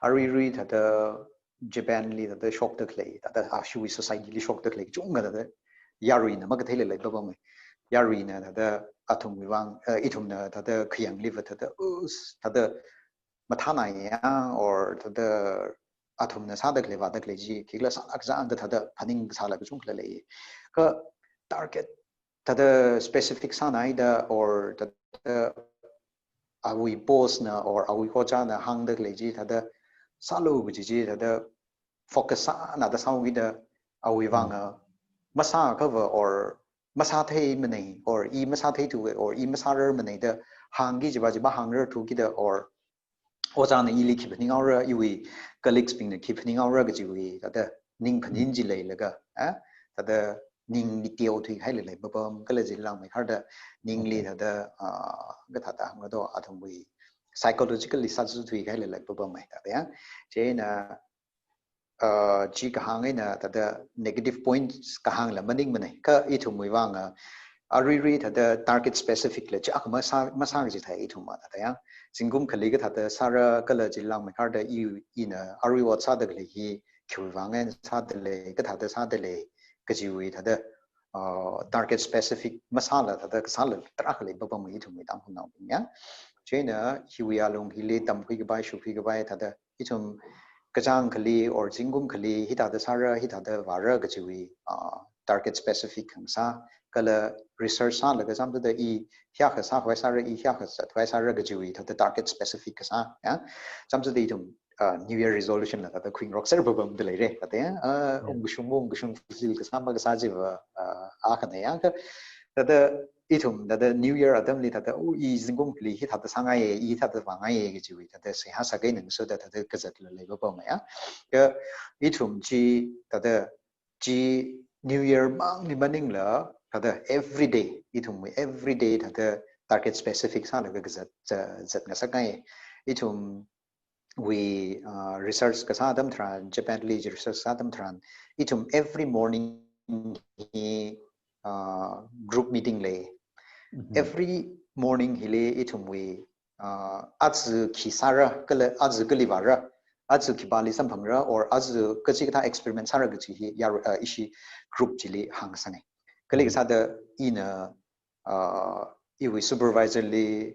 Aruirui thāda Japan li thāda shokda khalei, thāda ashiwui society li shokda khalei, chungkha thāda yaruina makatheila leipapamai. Yaruina thāda athumwui vang, uh, ithumna thāda khayāngliva thāda, us, thāda mathānai ya, or thāda athumna sāda khalei vāda khalei chi, khikhala sālāk zangda thāda phaningsāla kachungkhala lei. Kha target thāda specific sānaida or thāda awui boss na or awui ojāna hāngda khalei chi thāda sālu kaji chi thāda focus sānada sāhaokida awui vang, Mm. uh, masāakhava or masātheimanei or i masātheithu or i masārarmaneida hāngki jiva chi mahāngrarthukida or ojāna ili khi phaninghaora, iwui colleagues bingna khi phaninghaora kajiwui thāda ning phaning Mm. chi leilaga, eh, thāda ningli teothui haila leipapam, kala chili langmeikharda ningli Okay. thāda, ah, kathāda hāngdo athumwui psychologically sāzathui haila leipapamai thāda, ya. Chieina, ah, chi kahāng eina thāda negative points kahāngla maningmanei. Kha ithumwui vang, ah, aruirui thāda target specific la chi akha masā, masā kaji thāi ithumva thāda, ya. Zingkum khali kathāda sāra kala chili langmeikharda i, ina arui ot sāda khalei hi khiwui vang eina sāda lei, kathāda sāda lei, kajiwui thāda, uh, target specific masāla thāda kasāla tarākha leipapamai ithumwui Tangkhulnaobing, ya. Chieina hiwui alung hili tamkhui kapai, shokhui kapai thāda ithum kachāng khali or zingkum khali hithāda sāra, hithāda vāra kajiwui, uh, target specific kasā, kala research sālaga chāmchāda i hiyākha sākhavai sāra, i hiyākha zatkhavai sāra kajiwui thāda target specific kasā, ya. Chāmchāda ithum, uh, New Year resolution la thāda khuingarokser papamda leira, thāda, ya, uh, Yeah. ungkashung, ungkashung fulfill kasā makasā chiva, uh, akhana ya, kha thāda ithum thāda New Year atamli thāda, oh, i zingkum khali hithāda sāngaiya, i hithāda vāngaiya kajiwui thāda seihā sākhangasoda thāda kazatla leipapamai, ya. Kha ithum chi thāda chi New Year mangli maningla, thāda every day, ithumwui every day thāda target specific sālaga kazat, za-, zatngasakngai. Ithumwui, uh, research kasā atam tharan, Japan li research sā atam tharan, ithum every morning hi, uh, group meeting lei. Mhm. Every morning hili ithumwui, uh, aja khi sāra, kala aja kali vāra, aja khipāli samphangra, or aja kachikathā experiment sāra kaji hi yar-, uh, ishi group chili hāngsāngai. Kali Mhm. kasāda ina, uh, iwui supervisor li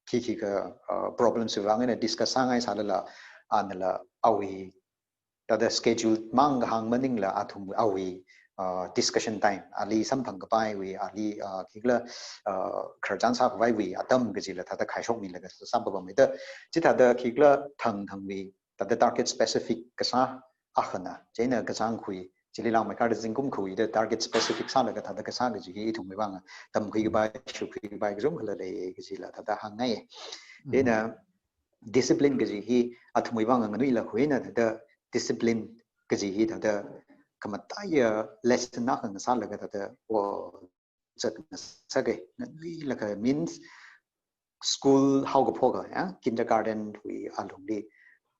khi khikha, uh, problems vang eina discuss sāngaisālala, anala awui thāda schedule mang kahāng maningla athum awui, uh, discussion time, ali samphang kapaiwui, ali, uh, khikhala, uh, khararchan sākhavaiwui atam kajila thāda khaishokmilaga sāpapamai. Thāda chithāda khikhala thangthangwui thāda target specific kasā akhana, chieina kachāngkhui Chili langmeikharda zingkum khuida target specific sālaga thāda kasā kaji hi ithumwui vang tamkhui kapai, shukhui kapai kachungkhala lei kajila thāda hāngngai. Chieina discipline kaji hi athumwui vang nganuilakha eina thāda discipline kaji hi thāda khamataiya lesson na khangasālaga thāda o zatngasaka. Nganuilakha means school haokaphoka, ya, kindergarten wui alungli,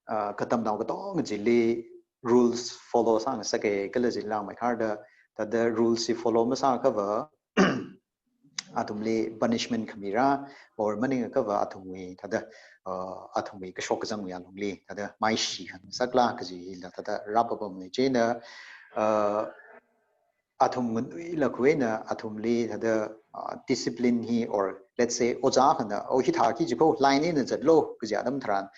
ah, katamnao katonga chili rules follow sāngasaka, kala chili langmeikharda thāda rules hi follow masāakhava athumli punishment khamira, or maningakha athumwui thāda, uh, athumwui kashok kazangwui alungli thāda maishi khangasakla kajila thāda rāpapamna. Chieina, uh, athum nganuilakha eina athumli thāda, uh, discipline hi, or let's say ojā akhana, "Oh, hithāki jiko, line eina zatlo," kaji atam tharan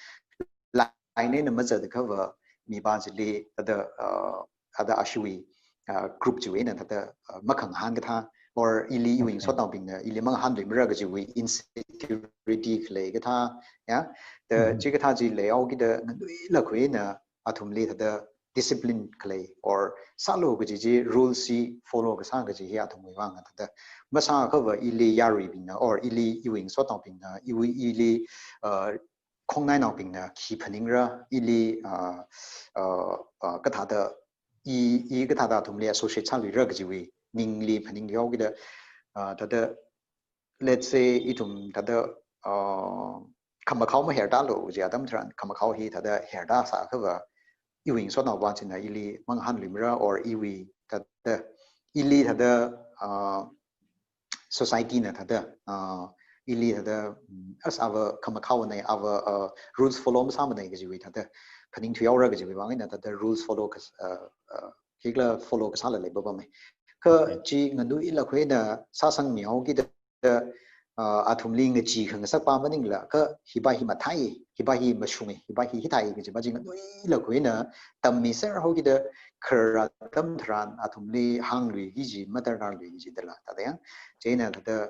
line eina mazatakha mipā chili thāda, uh, thāda ashiwui, uh, group chiwui eina thāda, uh, makhangahān kathā, or ili iwui ngasotnaobingna ili mangahānluimara kajiwui insecurity khalei kathā, ya. Thāda chikathā chi leihaokida nganuilakha eina athumli thāda discipline khalei or sālu kaji chi rules chi follow kasā kaji hi athumwui vang thāda masāakhava ili yaruibingna or ili iwui ngasotnaobingna, iwui ili, uh, khongnainaobingna khi phaningra, ili, uh, uh, uh, kathāda i, i kathāda athumli associate sāluira kajiwui ningli phaninghaokida, uh, thāda, let's say, ithum thāda, uh, khamakhao mahertālu kaji atam tharan, khamakhao hi thāda hertāsāakhava iwui ngasotnaopā china ili mangahānluimara, or iwui thāda, ili thāda, uh, society na thāda, uh, ili thāda, mm, as ava khamakhaona, ava, uh, rules follow masāmana kajiwui thāda phaningthuihaora kajiwui vang eina thāda rules follow kas-, uh, uh, khikhala follow kasāla leipapama. Kha Okay. chi nganuilakha eina sāsangmihaokida, uh, athumli ngachee khangasakpā maningla, kha hipā hi mathāi, hipā hi mashunga, hipā hi hithāi kaji pā chi nganuilakha eina tammiserhaokida kharā atam tharan athumli hāngluiki kaji, madarkarluiki kaji dala, thāda ya. Chieina thāda,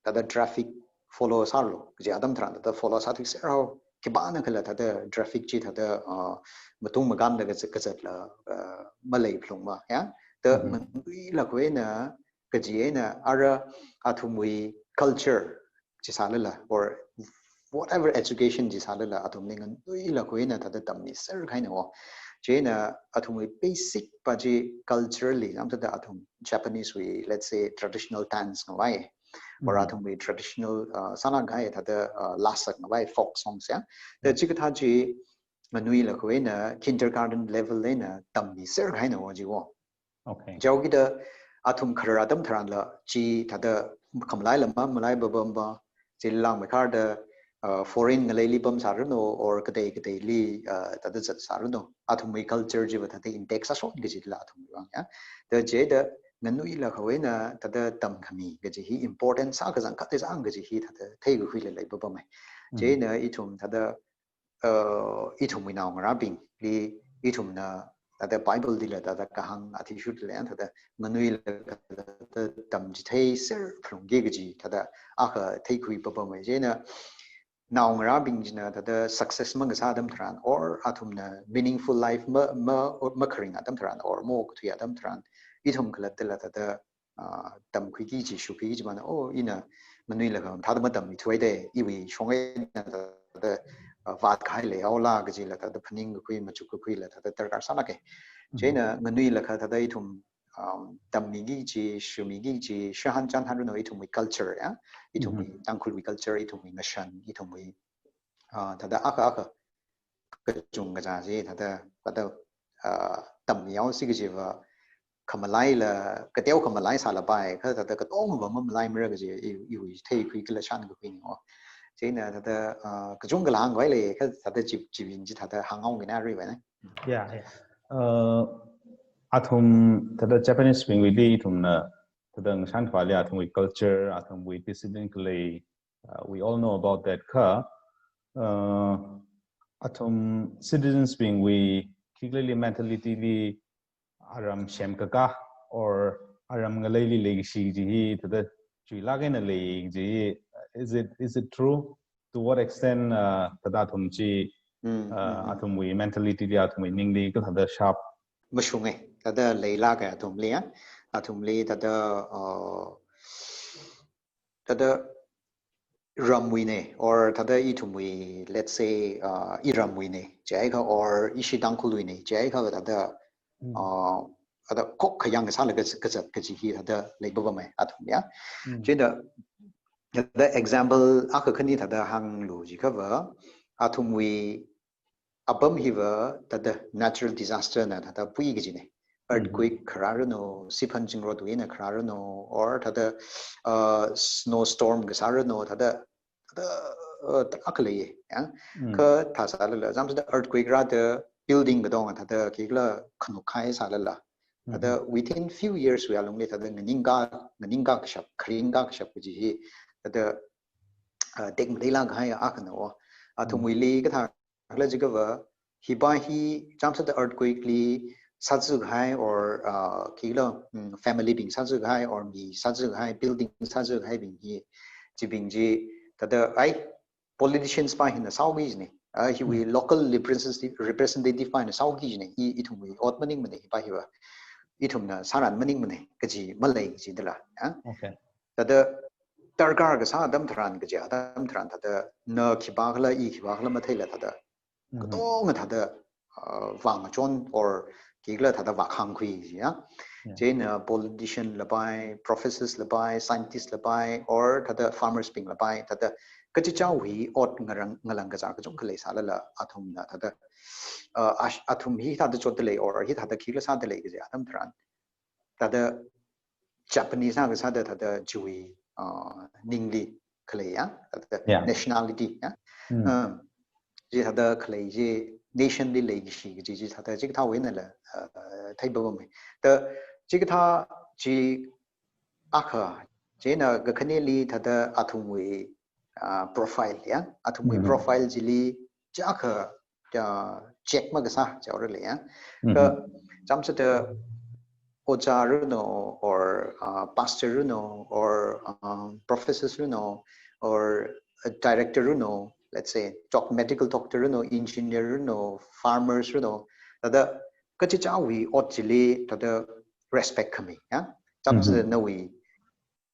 thāda traffic follow sālu kaji atam tharan thāda follow sāthuiserhao. Khipānakhala thāda traffic chi thāda, uh, matung makamda kazat, kazatla, uh, maleiphalungma, ya. Thāda nganuilakha eina kaji eina ara athumwui culture chi sālala, or whatever education chi sālala, athumli nganuilakha eina thāda tammiserkahai na wo. Chieina athumwui basic pā chi culturally, atam thāda athum Japanese wui, let's say, traditional dance ngavai, or athumwui traditional, uh, sānakahai thāda, uh, lasak ngavai, folk songs ya. Thāda chikathā chi nganuilakha eina kindergarten level eina tammiserkahai na wo chi wo. Okay. Chihaokida athum kharā atam tharanla chi thāda khamalaila mamalaipapamma, chili langmeikharda, uh, foreign ngaleili pamsāranu, or katei kateili, uh, thāda zatsāranu, athumwui culture chiva thāda intact sāshon kajila athumwui vang ya. Thāda chithāda nganuilakha eina thāda tamkhami kaji hi important sākazang khatsang kaji hi thāda theikakhuila leipapama. Chieina ithum thāda, uh, ithumwui naongarābingli ithumna thāda Bible lila thāda kahāng athishurda lei, thāda nganuilakha thāda tamchitheiserphalungki kaji thāda akha theikhuipapama. Chieina naongarābing china thāda success mangasā atam tharan, or athumna meaningful life ma, ma, makharing atam tharan, or maokthui atam tharan, ithum khalattala thāda, uh, tamkhuiki kaji, shukhuiki kaji pāna, oh, ina nganuilakha thāda matammithuida, iwui shong eina thāda, uh, vātkahai leihaola kajila thāda phaningkakhui, machukkakhuila thāda darkar sālāka. Chieina nganuilakha thāda ithum, um, tammiki kaji, shumiki kaji, shahān chānhānranu, ithumwui culture ya, ithumwui Tangkhulwui culture, ithumwui ngashan, ithumwui, uh, thāda akha akha kachungkha chi thāda, thāda, uh, tammihaosi kajiva khamalaila, kateo khamalai sālapai, kha thāda katongva mamalaimara kaji i, iwui theikhui kala shānkakhui ni wo. Chieina thāda, uh, kachungkhala hāngkhavai lei, kha thāda chi, chibing chi thāda hānghaoki na riva na. Yeah, yeah. Uh, athum thāda Japanese bingwuili ithumna thāda ngashan khavāli athumwui culture, athumwui discipline khalei, uh, we all know about that kha, uh, athum citizens bingwui khikhalili mentality li aram semkakā or aram ngaleili leikashi kaji hi thāda chuilāk eina lei kaji hi, is it, is it true? To what extent, uh, thāda athum chi, uh, athumwui mentality li, athumwui ningli kathāda sharp? Mashunga. thāda leilāka athumli, ya. Athumli thāda, uh, thāda ramwui ne, or thāda ithumwui, let's say, uh, iramwui ne, jiakha, or ishi Tangkhulwui ne, jiakha thāda, Mm. uh, thāda khokkhayang sālaga kazat kaji hi thāda leipapamei athum, ya. Mm. Chieina, thāda example akha khani thāda hānglu jiakhava, athumwui apam hiva thāda natural disaster na thāda pui kajine. Mm-hmm. Earthquake kharā ranu, siphan zingrotwui eina kharā ranu, or thāda, uh, snowstorm kasā ranu, thāda, thāda, uh, tarākha lei, ya. Mm. Kha thāsālala, example thāda earthquake rāda building katonga thāda khikhala khanuk khai sālala. Thāda Mm-hmm. within few years wui alungli thāda nganingkā, nganingkā kashap, kharingkā kashap kaji hi, thāda, uh, tekmateilāk kahai akhana o. Mm. Athumwuili kathā khala jiakhava, hipa hi, example thāda earthquake li sāzuk kahai or, uh, khikhala, mm, family bing sāzuk kahai or mi sāzuk kahai, building sāzuk kahaibing hi, chibing chi, thāda, ai, politicians pa hina sāhaoki jine. Ah, hiwui Mm. local representative, representative pa hina sāhaoki jine. I, ithumwui ot maningmane, hipa hiva. Ithumna sāran maningmane, kaji malei jidala, ya. Okay. Thāda darkar kasā atam tharan kaja, atam tharan thāda na khipākhala, i khipākhala matheila thāda. Mm-hmm. Katonga thāda, uh, vāngachon or khikhala thāda vākhangkhui ji, ya. Yeah. Chieina politician lapai, professors lapai, scientist lapai, or thāda farmers bing lapai, thāda kachichāwui ot ngarang, ngalang kazā kachungkha leisālala athumna thāda, uh, ash-, athum hithāda chotdalei or hithāda khikhala sādalei kaja atam tharan. Thāda Japanese na kasāda thāda chiwui, uh, ningli khalei, ya, thāda Yeah. nationality, ya. Mm. Um, chi thāda khalei chi nation li leikashi kaji chi thāda chikathāwui einala, uh, theipapamei. Thāda chikathā chi akha, chieina kakhaneli thāda athumwui, uh, profile, ya. Athumwui Mm-hmm. profile chili chi akha, uh, check makasā jihaoralei, ya. Mm-hmm. Kha, example thāda ojā ranu, or, uh, pastor ranu, or, um, professors ranu, or a director ranu, let's say, doc-, medical doctor ranu, engineer ranu, farmers ranu, thāda kachichāwui ot chili thāda respect khami, ya. Example thāda Mm-hmm. nawui,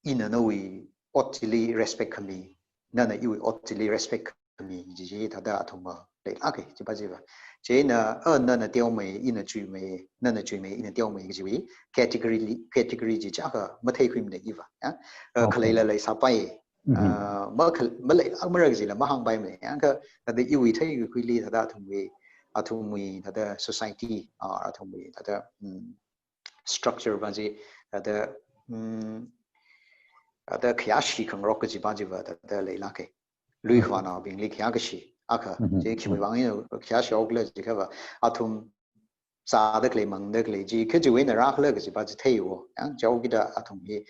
ina nawui ot chili respect khami, nana iwui ot chili respect khami, ji, ji thāda athumva leilāke, chipa chiva. Chieina, uh, nana teomei, ina chuimei, nana chuimei, ina teomei, chiwui category li, category chi chaka matheikhuimane iva, ya. Uh, Okay. khaleila leisāpai, Mm-hmm. uh, makhal-, maleilākmara kajila mahāngpaimane, ya. Kha thāda iwui theikakhuili thāda athumwui, athumwui thāda society, uh, athumwui thāda, mm, structure pa chi, thāda, mm, thāda khayāshi khangarok kajipa chiva thāda leilāke. Lui Mm-hmm. khavānaobingli khayākashi akha, Mm-hmm. chi khiwui Mm. vang eina khayāshi haokhala jiakhava, athum zāda khalei mangda khalei chi, kha chiwui eina rākhala kajipa chi theiwo, ya, jihaokida athum hi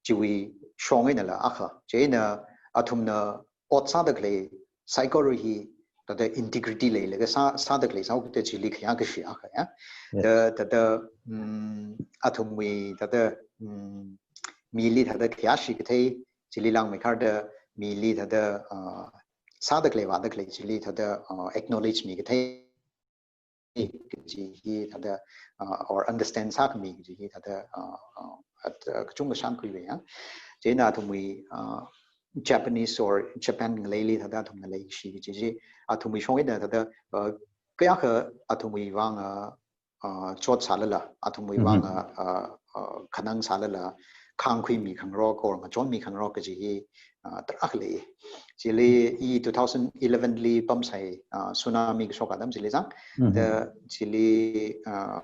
chiwui shong einala akha, chieina athumna ot sāda khalei saikora hi, thāda integrity leilaga sā, sāda khalei sāhaokida chili khayākashi akha, ya. Yes. Thāda, thāda, mm, athumwui, thāda, mm, mili thāda khayāshi kathei, chili langmeikharda, mili thāda, uh, sāda khalei vāda khalei, chili thāda, uh, acknowledge mi kathei kaji hi thāda, uh, or understand sākhami kaji hi thāda, uh, uh, at, uh, kachungkha shānkhuiya. Chieina athumwui, uh, Japanese or Japan ngaleili thāda athumna leishi kaji chi, athumwui shong eina thāda, uh, kayākha athumwui vang, uh, uh, chot sālala, athumwui Mm-hmm. vang, uh, uh, uh, khanang sālala, khāngkhuimi khangarok or ngachonmi khangarok kaji hi, uh, tarākha lei. Chili i two thousand eleven li pamsai, uh, tsunami kashok atam chili zang. Mm-hmm. Thāda chili, uh,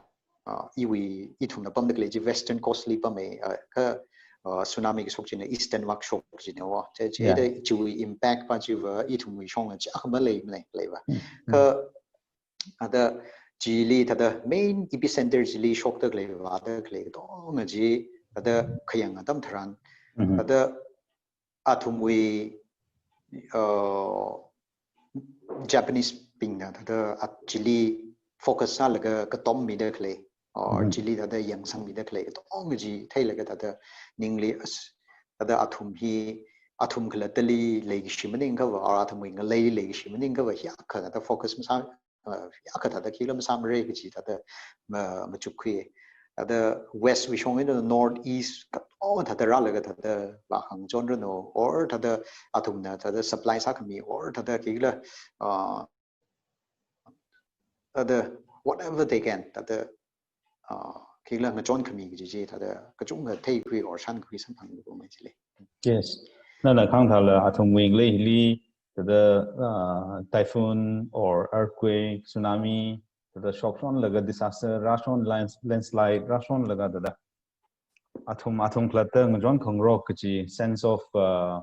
uh, iwui, ithumna pamda khalei chi Western Coast li pamei, uh, kha, uh, tsunami kashok china Eastern vak shok china wo. Chi, chi Yeah. thāda chiwui impact pa chiva ithumwui shong chi akha maleimane, leiva. Mm. Kha, thāda chili thāda main epicenter chili shokda khalei vāda khalei katonga chi thāda khayang atam tharan, Mm-hmm. thāda athumwui, uh, Japanese bingna thāda at chili focus sālaga katommida khalei, or Mm-hmm. chili thāda yangsangmida khalei katonga chi theilaga thāda ningli as, thāda athum hi, athum khalattali leikashi maningkhava, or athumwui ngalei leikashi maningkhava, hiyākha thāda focus masā, uh, hiyākha thāda khikhala masāmara kaji thāda ma, machukkhui. thāda West wui shong eina North East katonga thāda rālaga thāda vākhangachon ranu, or thāda athumna thāda supply sākhami, or thāda khikhala, uh, thāda whatever they can, thāda, uh, khikhala ngachonkhami kaji chi thāda kachungkha theikhui or shānkhui samphangluimei chili. Yes. Nana khangthāla athumwui ngaleili thāda, uh, typhoon or earthquake, tsunami, thāda shokshonlaga disaster rāshon, lands-, landslide rāshonlaga thāda athum, athum khalatta ngachon khangarok kaji sense of, uh,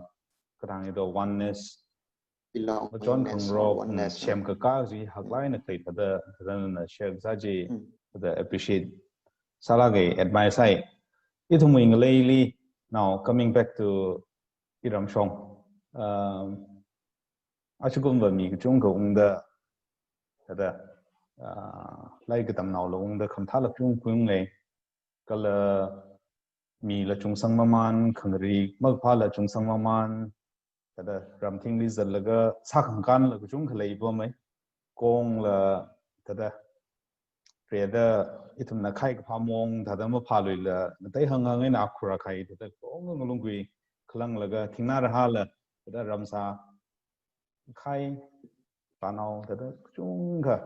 kathāng eina oneness, ngachon khangarok, mm, semkakā chi haklāk eina khalei thāda, thāda nana share kasā chi, thāda appreciate sālaga admire sāi. Ithumwui ngaleili, now coming back to iramshong, um, achikumva mi kachungkha ungda, thāda, uh, lairik katamnaola ungda khamathāla kachungkha unglei, kala mila chungsang mamān, khangarei makaphāla chungsang mamān, thāda ramthingli zatlaga sākhangkānla kachungkha leipamei. Kongla thāda rida ithumna khai kaphā mong thāda maphāluila, ngateihang hang eina akhura khai thāda kong ngalungkhui khalanglaga thingnā rahāla thāda ramsā khai, panao, thāda kachungkha,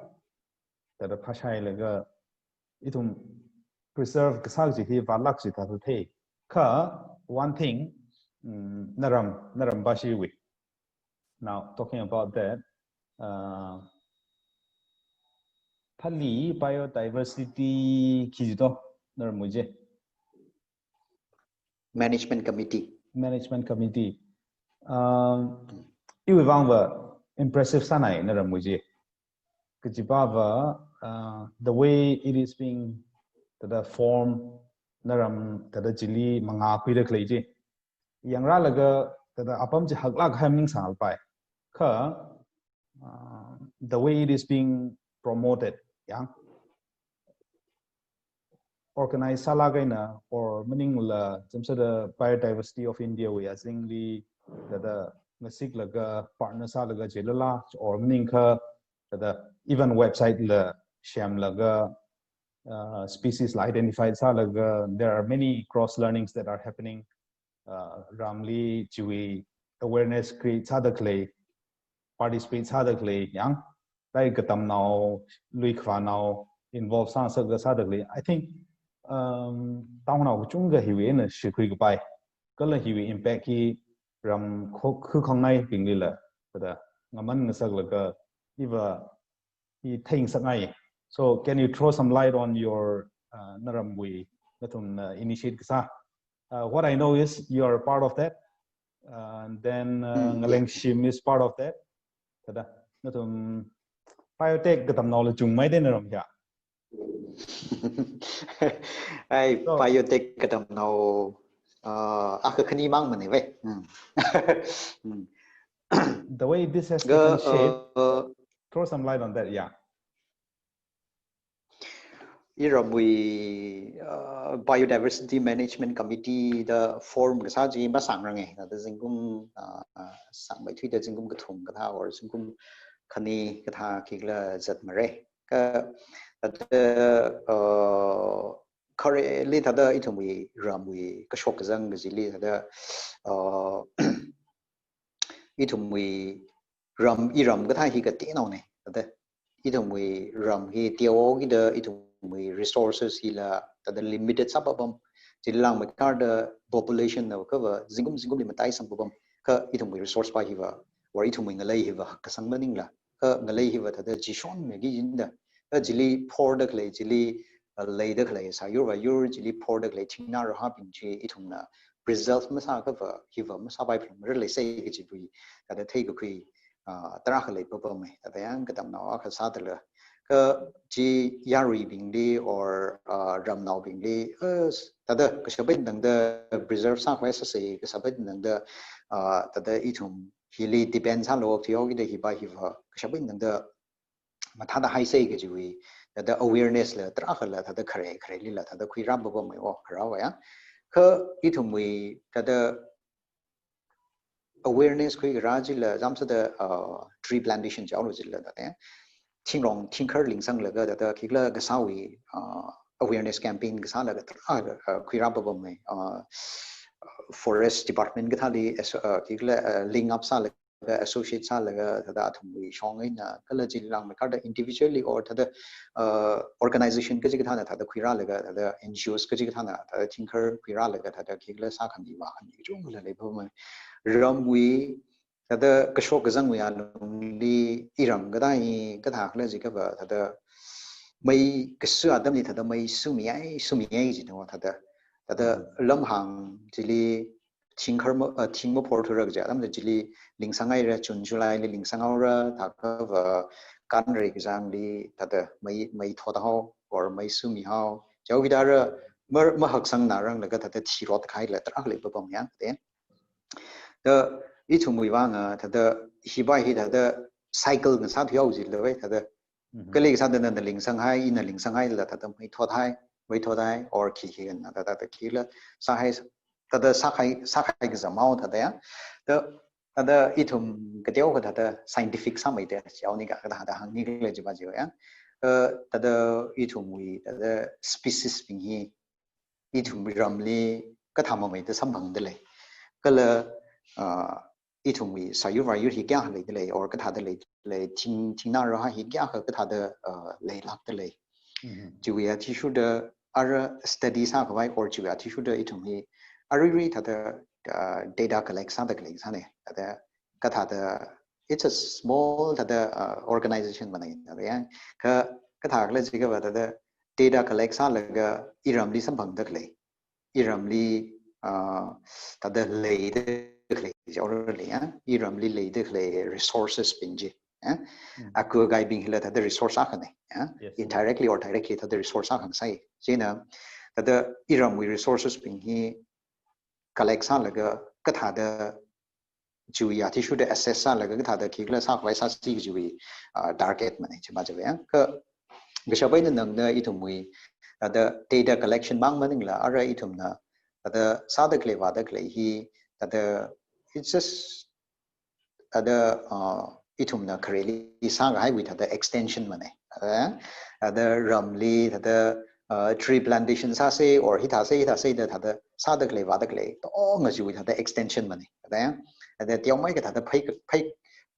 thāda phāshailaga ithum preserve kasā chi hi vātlāk chi thāda thei. Kha, one thing, mm, naram, naram bashiwui. Now, talking about that, uh, thāli biodiversity khi chi to, naramwui chi. Management Committee. Management Committee. Um, iwui vangva impressive sānai naramwui chi. Kajipava, uh, the way it is being, thāda form, naram, thāda chili mangā khuida khalei chi. Yangrālaga, thāda apam chi haklāk hai maningsāngpai. Kha, uh, the way it is being promoted, yang organize sālaga eina, or maningla, chāmsāda Biodiversity of India wui azingli, thāda ngasiklaga, partner sālaga chilala, or maningakha, thāda even website la semlaga, uh, species la identify sālaga, there are many cross learnings that are happening. Uh, ramli chiwui awareness create sāda khalei, participate sāda khalei, yang, lairik katamnao, lui khavānao involve sāngasaklaga sāda khalei. I think, um, tangnao kachungkha hiwui eina shikhui kapai, kala hiwui impact hi ram kho-, khu khangnaibinglila, thāda ngaman ngasaklaga, iva hi theingasakngai. So can you throw some light on your, uh, naramwui, nathumna initiate kasā? Uh, what I know is you are part of that. Uh, and then, uh, mm, yeah, Ngalengshim is part of that. Thāda, nathum biotech katamnaola chungmei de naram ya. Ai, so, biotech katamnao, uh, akha khani mang mane vai. Mm. Mm. The way this has taken shape, uh, throw some light on that, yeah. Iramwui, uh, Biodiversity Management Committee da form kasā chi masāngranga. Thāda zingkum, uh, sāngmeithuida zingkum kathum kathā or zingkum khani kathā khikhala zatmara. Kha, thāda, uh, khareli thāda ithumwui ramwui kashok kazang kajili thāda, uh, ithumwui ram, iram kathā hi kateonaona. Thāda ithumwui ram hi teokida ithumwui resources hila thāda limited sāpapam. Chili langmeikharda population na kava zingkum zingkumli mataisangpapam. Kha ithumwui resource pa hiva, or ithumwui ngalei hiva kasang maningla, kha ngalei hiva thāda chishon megi jinda, kha chili phorda khalei, chili, uh, leida khalei, sāyur vāyur chili phorda khalei thingnā rahābing chi ithumna preserve masākha va, hiva masāpai phalungra leisai kajiwui, thāda theikakhui, uh, tarākha leipapamei, thāda yang katamnao akha sādala. Kha chi yaruibingli or, uh, ramnaobingli, uh, thāda kashap eina tangda preserve sākhavai sāsa, kashap eina tangda, uh, thāda ithum hili depend sālu teokida hiva hiva kashap eina tangda mathāda haisa kajiwui, thāda awareness la tarākhala thāda khare kharelila thāda khuirāpapamei o kharao ya. Kha ithumwui thāda awareness khuikarā chila chāmsāda, uh, tree plantation chaolu chila thāda thingrong thingkhar lingsanglaga thāda khikhala kasāwui, uh, awareness campaign kasālaga tarākha, uh, khuirā papamei, uh, forest department kathāli as, uh, khikhala, uh, link up sālaga associate sālaga thāda athumwui shong eina kala chili langmeikharda individually or thāda, uh, organization kachikathāna thāda khuirālaga thāda N G Os kachikathāna thāda thingkhar khuirālaga thāda khikhala sākhami vākhami kachungkhala lei papamei. Ramwui thāda kashok kazangwui alungli iram kathā hi kathākhala jiakhava thāda mei kasu atamli thāda mei sumiyai, sumiyai jina thāda. Thāda Mm. lamhāng chili thingkhar ma, uh, thing maphorthura kaja atamli chili lingsanghaira, June, July li lingsanghaora, thākhava kanrei kazangli thāda mei, mei thot hao, or mei sumi hao. Chao kidara ma, mahaksangnaranglaga thāda thirot kahaila tarākha lei papamei yangde. Thāda ithumwui vang, ah, thāda hiva hi thāda cycle ngasā thuihaowa jilawei thāda Mhm. kali kasāda nana lingsanghai, ina lingsanghaila thāda mei thothai, mei thothai, or khi khina thāda, thāda khila sāhai, thāda sākhai, sākhai kazam hao thāda ya. Thāda, thāda ithum kateokha thāda scientific sāmeida, chao nika kathāda hāngnikhala jiva jiva ya. Uh, thāda ithumwui thāda species bing hi ithum ramli kathā mameida samphangda lei. Kala, uh, ithumwui sāyur vāyur hi kayākha leida lei, or kathāda leida lei, thing, thingnā raha hi kayākha kathāda, uh, leilākda lei. Mhm. Chiwui athishurda ara study sākhavai, or chiwui athishurda ithum hi aruirui thāda, uh, data collect sāda khalei sāne. Thāda kathāda, it's a small thāda, uh, organization manei thāda ya. Kha, kathākhala jiakhava thāda data collect sālaga iramli samphangda khalei, iramli, uh, thāda leida khalei, already, ya, iramli leida khalei resources bing chi, ya. Mm. Aku akai bing hila thāda resource akhane, ya. Yes. Indirectly or directly thāda resource akha ngasai. Chieina, thāda iramwui resources bing hi collect sālaga kathāda chiwui athishurda assess sālaga kathāda khikhala sākhavai sāsi kajiwui, uh, target manei, chima jiva ya. Kha, kashap eina nangna ithumwui, thāda data collection mang maningla, ara ithumna, thāda sāda khalei vāda khalei hi, thāda, it's just, thāda, uh, ithumna khareli sākahaiwui thāda extension manei. Thāda, thāda ramli, thāda, uh, tree plantation sāse, or hithāse, hithāse da thāda sāda khalei vāda khalei, katonga chiwui thāda extension manei. Thāda ya, thāda teomeikha thāda phei, phei,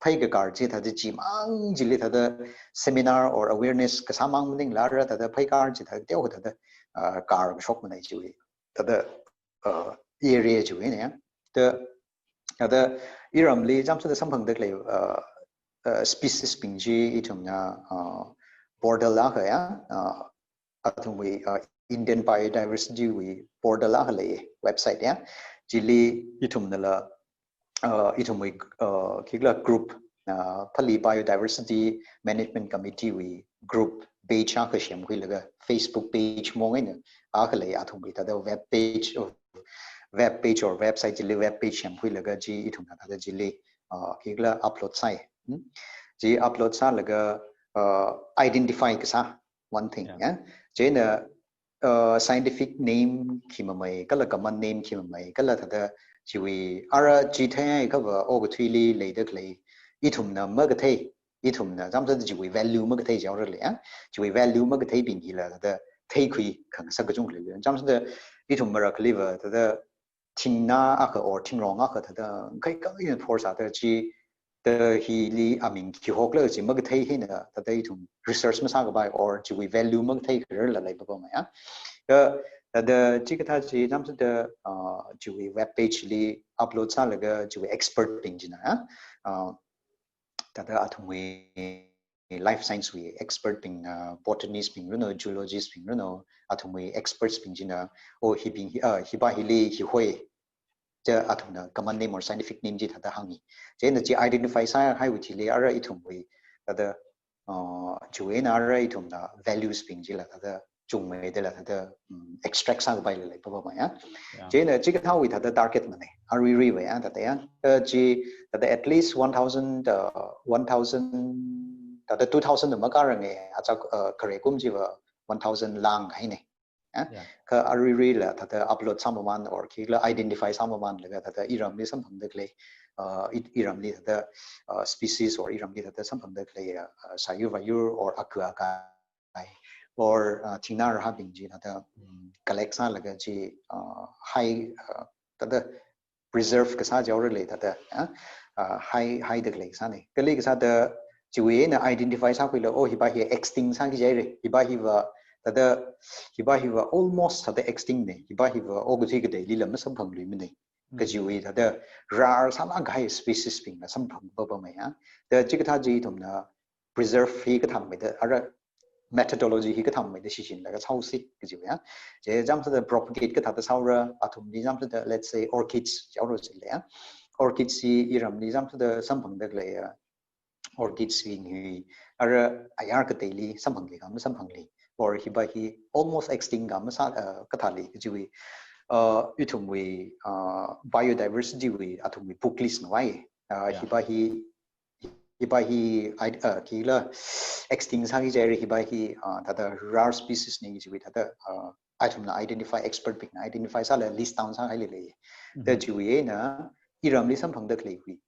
phei kakar chi thāda chimang chili thāda seminar or awareness kasā mang maningla ara thāda phei kar chi thāda teokha thāda, uh, kar kashok manei chiwui. Thāda, uh, area chiwui ne. Thāda, thāda iramli chāmsāda samphangda khalei, uh, uh, species bing chi ithumna, uh, portal akha ya, uh, athumwui, uh, Indian Biodiversity wui portal akha lei, website ya. Chili ithumnala, uh, ithumwui, uh, khikhala group, uh, Pali Biodiversity Management Committee wui group page akha semkhuilaga Facebook page mong eina akha lei, athumwui thāda web page, uh, web page or website chili web page semkhuilaga chi ithumna thāda chili, uh, khikhala upload sāi. Hmm? Chi upload sālaga, uh, identify kasā one thing, Yeah. ya. Chieina, uh, scientific name khi mamei, kala common name khi mamei, kala thāda chiwui ara chi theihaiakhava okathuili leida khalei, ithumna makathei, ithumna chāmsāda chiwui value makathei jaora lei, ya. Chiwui value makathei bing hila thāda theikhui khangasak kachungkha lei. Chāmsāda ithum marakhaliva thāda thingnā akha or thingrong akha thāda kaikha ina force sāda chi, thāda hili aming khi hokla chi makathei hina thāda ithum research masākapai or chiwui value makathei khararla lei papamei ya. Thāda, thāda chikathā chi chāmsāda, uh, chiwui web page li upload sālaga chiwui expert bing china ya. Uh, thāda athumwui life science wui expert bing, uh, botanist bing ranu, zoologist bing ranu, athumwui experts bing china, oh, hibing hi, uh, hiva hili hihoi ja athumna common name or scientific name chi thāda hāngi. Chieina chi identify sāhaiwui thili ara ithumwui thāda, uh, chiwui eina ara ithumna values bing chila thāda chungmeidala thāda, um, extract sākapaila lei papamei ya. Yeah. Chieina chikathāwui thāda target manei. Aruiruiva ya thāda ya. Uh, chi thāda at least one thousand, uh, one thousand, thāda two thousand makarang e, achak, uh, khare kum chiva one thousand lang haine. Ya. Yeah. Kha aruiruila thāda upload sāmaman or khikhala identify sāmamanlaga thāda iramli samphangda khalei, uh, i, iramli thāda, uh, species or iramli thāda samphangda khalei, uh, uh, sāyur vāyur or aku akai, or uh, thingna rahabing chi thāda um, collect sālaga chi uh, hai uh, thāda preserve kasā jaora lei thāda uh, uh, hai haida khalei kasāne. Kali kasāda chiwui eina identify sākhuila, oh hiva hi extinct sāki jaire, hiva hiva thāda hiva hiva almost thāda extinct ne, hiva hiva oh kaji kateilila masamphangluimane. Kajiwui thāda rarsālāk kahai species bingla samphang papamei ya. Da chikathā chi ithumna preserve hi kathāmeida, ara methodology hi kathāmeida shichinlaga sāusi kajiwui ya. Chi chāmsāda propagate kathāda sāura, athumli chāmsāda, let's say, orchids jaora sile ya. Orchids hi iramli chāmsāda samphangda khalei ya. Orchids bing hi ara ayar kateili samphangli ka masamphangli, or hiva hi almost extinct ka masā uh, kathāli kajiwui uh, ithumwui uh, biodiversity wui athumwui book list ngavai uh, hiva hi hiva hi uh, kila extinct sāki jaire, hiva hi uh, thāda rare species ne kajiwui thāda uh, athumna identify, expert bingna identify sāla list down sāhailei. Da chiwui eina iramli samphangda khalei hui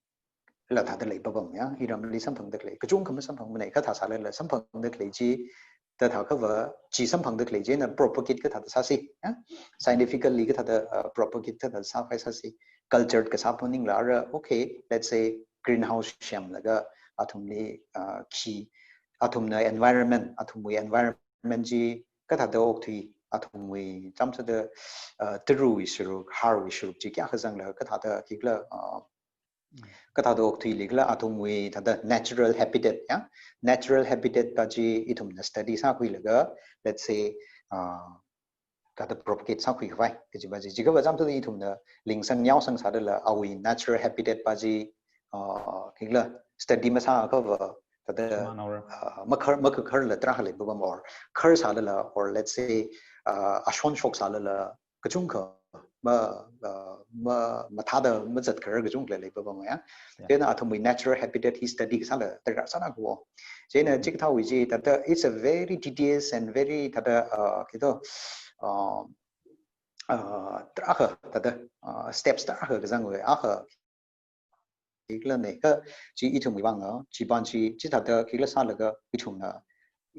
la thāda lei papam ya, iramli samphangda khalei kachungkha masamphangmanei, kathā sālala samphangda khalei chi, da thākhava chi samphangda khalei china propagate kathāda sāsi ya, scientifically kathāda uh, propagate kathāda sākhavai sāsi, cultured kasā maningla ara, okay, let's say greenhouse semlaga athumli uh, khi athumna environment, athumwui environment chi kathāda okthui, athumwui chāmsāda uh, tarawui sharuk, harwui sharuk chi kayākha zangla, kathāda kila uh, kathāda okthuili kala athumwui thāda natural habitat ya. Natural habitat pa chi ithumna study sākhuilaga, let's say uh, thāda propagate sākhui khavai kajiva chi, chikhava chāmsāda ithumna lingsang yaosang sādala awui natural habitat pa chi uh, kila study masāakhava thāda uh, makhar makhakharla tarākha lei papam, or khar sālala, or let's say uh, ashon shok sālala kachungkha ma uh, ma mathāda mazatkharar kachungkha lei papam ya. Chieina athumwui natural habitat hi study kasāla tarākha sāna kho. Chieina chikathāwui chi thāda it's a very tedious and very thāda uh, kito uh, uh, tarākha thāda uh, steps tarākha kazangwui akha kila ne. Ka chi ithumwui vang uh, chiva chi chithāda kila sālaga ithumna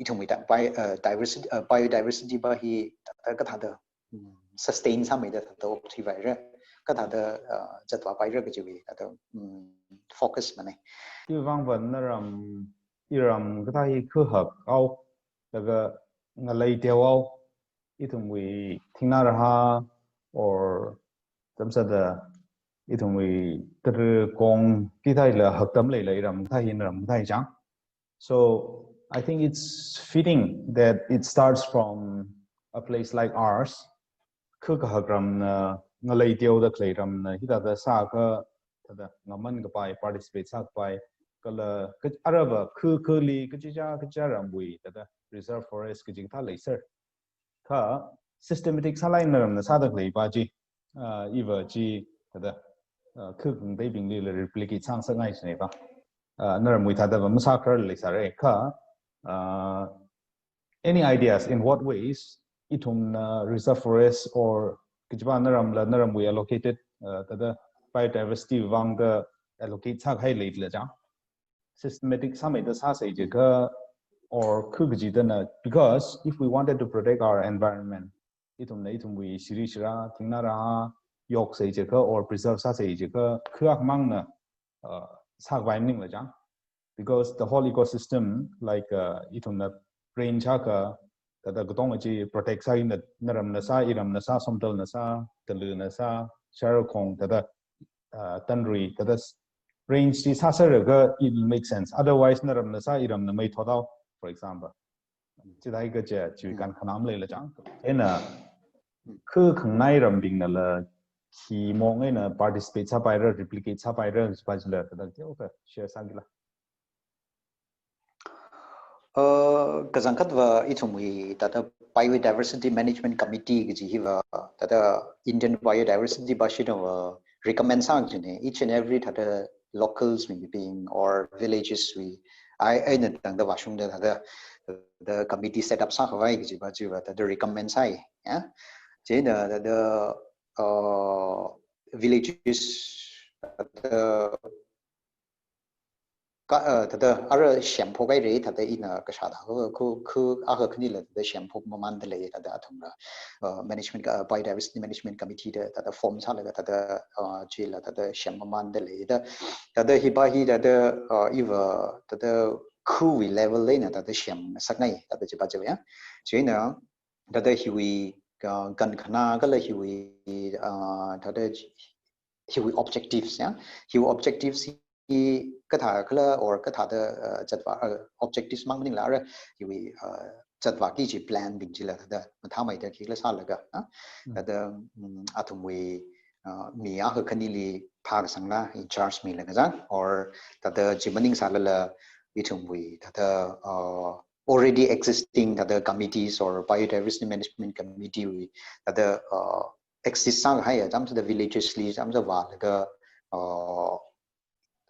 ithumwui ta bi uh, diversity uh, biodiversity pa hi thāda kathāda um, sustain sāmeida thāda okthuivaira, kathāda uh, zatvāpaira kajiwui thāda um, focus mane. Chiwui vang va naram iram kathā hi khuhak ao, laga ngalei teowao, ithumwui thingnā raha or tamsada ithumwui tara kong kithāla haktam leila iram kathā hi naram kathā hi chang. So I think it's fitting that it starts from a place like ours. Khu kahak ramna, ngalei teoda khalei ramna hithāda sākha thāda ngaman kapai, participate sākapai, kala ka, arava khu khuli kachicha kachicha ramwui thāda reserve forest kaji kathā leiser. Kha systematic sālai naramna sāda khalei pa chi, uh, iva chi thāda uh, khu khangateibinglila replicate sāngasakngai chine pa. Uh, naramwui thādava masākharar leisāre. Kha uh, any ideas in what ways ithumna reserve forest or kajiva naramla naramwui allocated uh, thāda biodiversity vangda allocate sākahai leila chang? Systematic sāmeida sāsei jiakha or khu kajidana, because if we wanted to protect our environment, ithumna ithumwui shiri shira, thingnā raha yoksei jiakha or preserve sāsei jiakha khu akhamangna uh, sākapai maningla chang. Because the whole ecosystem, like uh, ithumna brain chaka, thāda katonga chi protect sāi na, naramna sā, iramna sā, somtalna sā, taluna sā, sharakhong, thāda uh, tanrui, thāda s- range chi sāsaraga it will make sense. Otherwise, naramna sā, iramna mei thotao, for example. Chithākha chi, chi kan khanam leila chang. Ena, khu khangnai rambingnala khi mong eina participate sāpaira, replicate sāpaira, sāpaila, thāda teokha share sākila. Uh, kazangkhatva ithumwui thāda Biodiversity Management Committee kaji hiva thāda Indian Biodiversity Pashinava recommend sāngai chine, each and every thāda locals bing or villages wui ai eina tangda vāshungda thāda, thāda committee set up sākhavai kajiva chiva thāda recommend sāi ya. Chieina thāda uh, villages thāda ka, uh, thāda ara semphok haira, thāda ina kashā thākha, khu, khu, akha khanila thāda semphok mamānda lei, thāda athumla, uh, management, uh, biodiversity management committee da, thāda form sālaga, thāda, uh, chila, thāda sem mamānda lei, da, thāda hiva hi, thāda, uh, iva, thāda khuwui level eina, thāda semngasakngai, thāda chiva chiva ya. Chieina, thāda hiwui, uh, kankhana kala hiwui, uh, thāda hiwui objectives ya. Hiwui objectives hi kathā khala or kathāda, uh, zatvā, uh, objectives mang maningla ara hiwui, uh, zatvāki kaji plan bing chila thāda mathāmeida khikhala sālaga, uh, Mm. thāda, um, athumwui, uh, mi akha khanili phākasangla in charge milaga zang, or thāda chi maningsālala ithumwui thāda, uh, already existing thāda committees or biodiversity management committee wui thāda, uh, exist sāhaiya, chāmsāda villages li chāmsā vālaga, uh,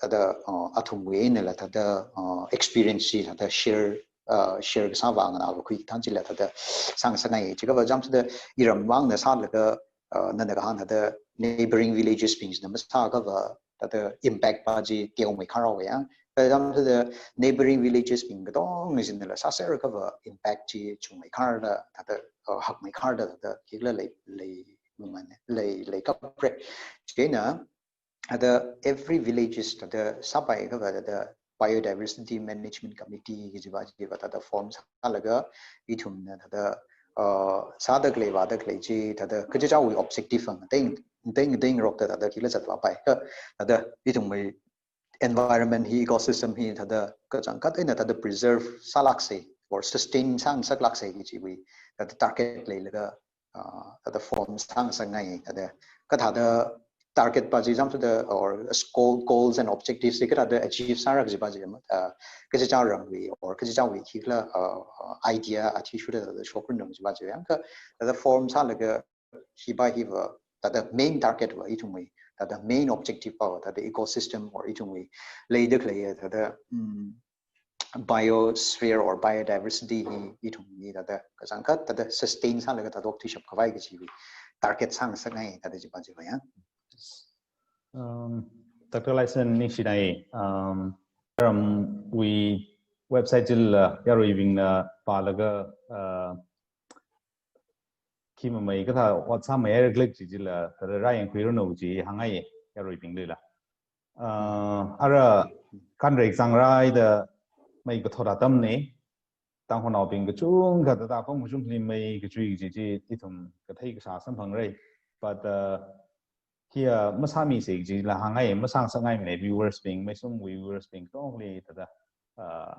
thāda, uh, athumwui einala thāda, uh, experience chi thāda share, uh, share kasā vānganāva khui than chila thāda sāngasakngai. Chiakhava chāmsāda iram vangna sālaga, uh, nana kahāng thāda neighboring villages bingna masāakhava thāda impact pa chi teomeikharhaowa ya. Kha chāmsāda neighboring villages bing katonga chinala sāserkhava impact chi chungmeikharda, thāda, uh, hakmeikharda, thāda khikhala lei, lei, mamān, lei, leikapra. Chieina, thāda every villages thāda sāpaiakhava thāda biodiversity management committee kajiva, chiva thāda form sālaga ithumna thāda, uh, sāda khalei vāda khalei chi thāda kachichāwui objective ang teng, teng, tengrokta thāda khikhala zatvāpai. Kha thāda ithumwui environment hi, ecosystem hi thāda kachangkhat eina thāda preserve sālāksa or sustain sāngasaklāksa kajiwui thāda target leilaga, uh, thāda form sāngasakngai, thāda kathāda target pa chi chāmsāda or goal, goals and objectives chi kathāda achieve sāra kajiva chi, uh, kachichā ramwui or kachichāwui khikhala, uh, uh, idea athishurda thāda shokra nam chiva chi ya. Kha thāda form sālaga hiva hiva thāda main target va ithumwui, thāda main objective pa va thāda ecosystem or ithumwui leida khalei thāda, mm, biosphere or biodiversity hi ithumwui thāda kachangkhat thāda sustain sālaga thāda okthuishap khavai kajiwui target sāngasakngai thāda chiva chiva ya. Um, Doctor Laisen ningshinai, um, ramwui website chila yaruibingna pālaga, uh, khi mamei kathā ot sāmei haira klik chi chila, thāda rāyangkhuiranu chi hāngngai yaruibinglila. Uh, ara kanrek zangraida mei kathot atamna, Tangkhulnaobing kachungkha thāda apam kachungkhali mei kachui kaji chi ithum kathei kashā samphangra. But, uh, hiya masāmisa kajila hāngngai, masāngasakngaimana viewers bing, Meisum viewers bing katongli thāda, uh,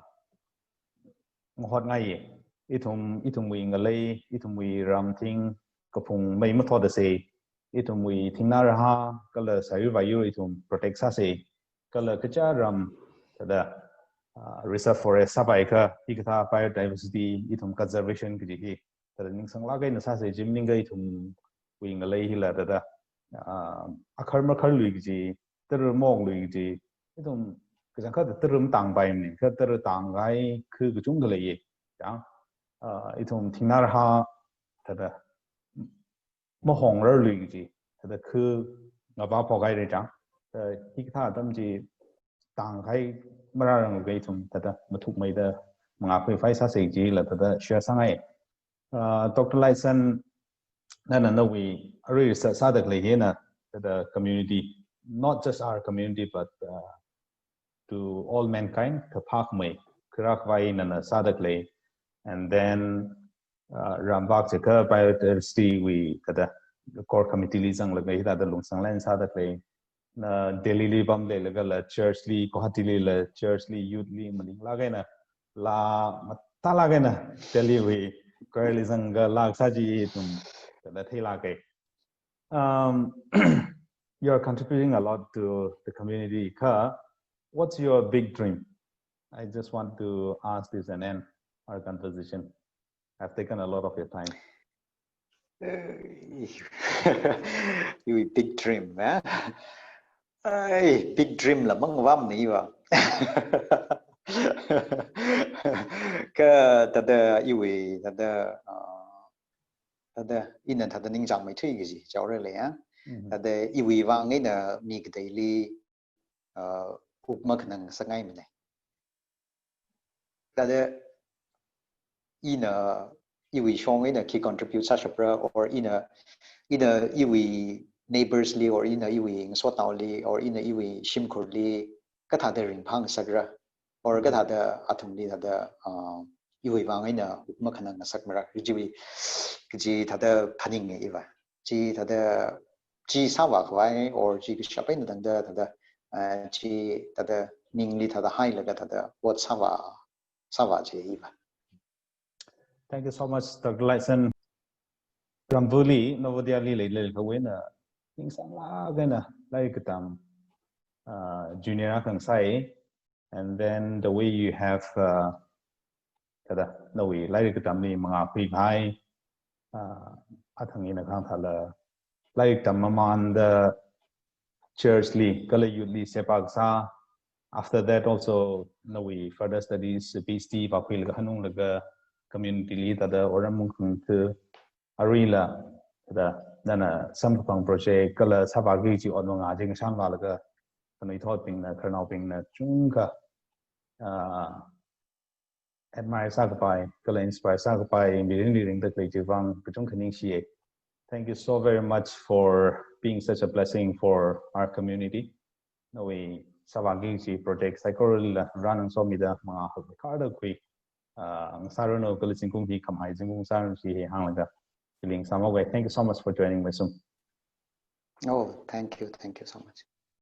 ngahotngai. Ithum, ithumwui ngalei, ithumwui ramthing kaphung mei mathotdasa, ithumwui thingnā rahā kala sāyur vāyur ithum protect sāsa, kala kachichā ram thāda, uh, reserve forest sāpaiakha hikathā biodiversity ithum conservation kaji hi thāda ningsanglāk eina sāsa, chi maningakha ithumwui ngalei hila thāda, uh, akhar makharlui kaji, tara maonglui kaji, ithum kachangkhat tara matangpaimana, kha tara tangkahai khu kachungkha leiya. Chang, uh, ithum thingnā rahā thāda mahongrarlui kaji, thāda khu ngavā phokhaira chang. Uh, hikathā atam chi tangkahai marāranglakha ithum thāda mathukmeida mangā khuiphai sāsa kajila thāda share sāngai. Uh, Doctor Laisen, nana nawui arui research sāda khalei hina, the community, not just our community, but, uh, to all mankind, kaphākmei, kharakvai nana sāda khalei. And then, uh, ramvak chikha biodiversity wui, thāda core committee li zanglaga hithāda lungsanglan sāda khalei. Na Delhi li pamleilagala church li, Guwahati lila church li, youth li maninglāk eina, laa mathālāk eina Delhi wui choir li zanglaga laa kasā chi ithum thāda theilāka. Um, you are contributing a lot to the community. Kha, what's your big dream? I just want to ask this and end our conversation. I've taken a lot of your time. Eh, iwui big dream, eh? Ai, big dream la mangvamna iva. Kha thāda iwui, thāda, uh, thāda ina thāda ningchāngmeithui kaji chaora lei, eh? Mhm. Thāda iwui vang eina mi kateili, uh, wuk makhanang sāngaimana. thāda ina iwui shong eina khi contribute sāshapra, or ina, ina iwui neighbors li, or ina iwui ngasotnaoli, or ina iwui shimkhurli kathāda ringphāngasakra, or kathāda athumli thāda, uh, iwui vang eina huk makhanang ngasakmara, kajiwui, kaji thāda phaninga iva. Chi thāda, chi sāvākhavai, or chi kashap eina tangda thāda, uh, chi thāda ningli thāda hailaga thāda ot sāvā, sāvā chi iva. Thank you so much, Doctor Laisen. Rambuli, Navodaya li leilei khavai eina, ningsanglāk eina, lairik katam, uh, junior akha ngasai, and then the way you have, uh, thāda, nawui lairik katamli mangā khuikahai, uh, athang ina khangthāla, lairik tam mamānda church li, kala youth li sepak sā. After that also, nawui further studies, PhD vākhuilaga hanunglaga community li thāda otram mungkhang tu aruila thāda nana samkaphang project kala sāvāki kaji ot mangā chi ngashanvālaga khanuithotbingna, khararnaobingna chungkha, uh, admire sākapai, kala inspire sākapai, mirin mirin da khalei chivang kachungkha ningshiya. Thank you so very much for being such a blessing for our community. Nawui sāvāki kaji project saikorali rāngasomida mangā hakkharda khui, uh, ngasāranu kala zingkum hi khamahai zingkum sāranu kaji hi hānglaga, feeling sāmawai. Thank you so much for joining my Zoom. Oh, thank you. Thank you so much.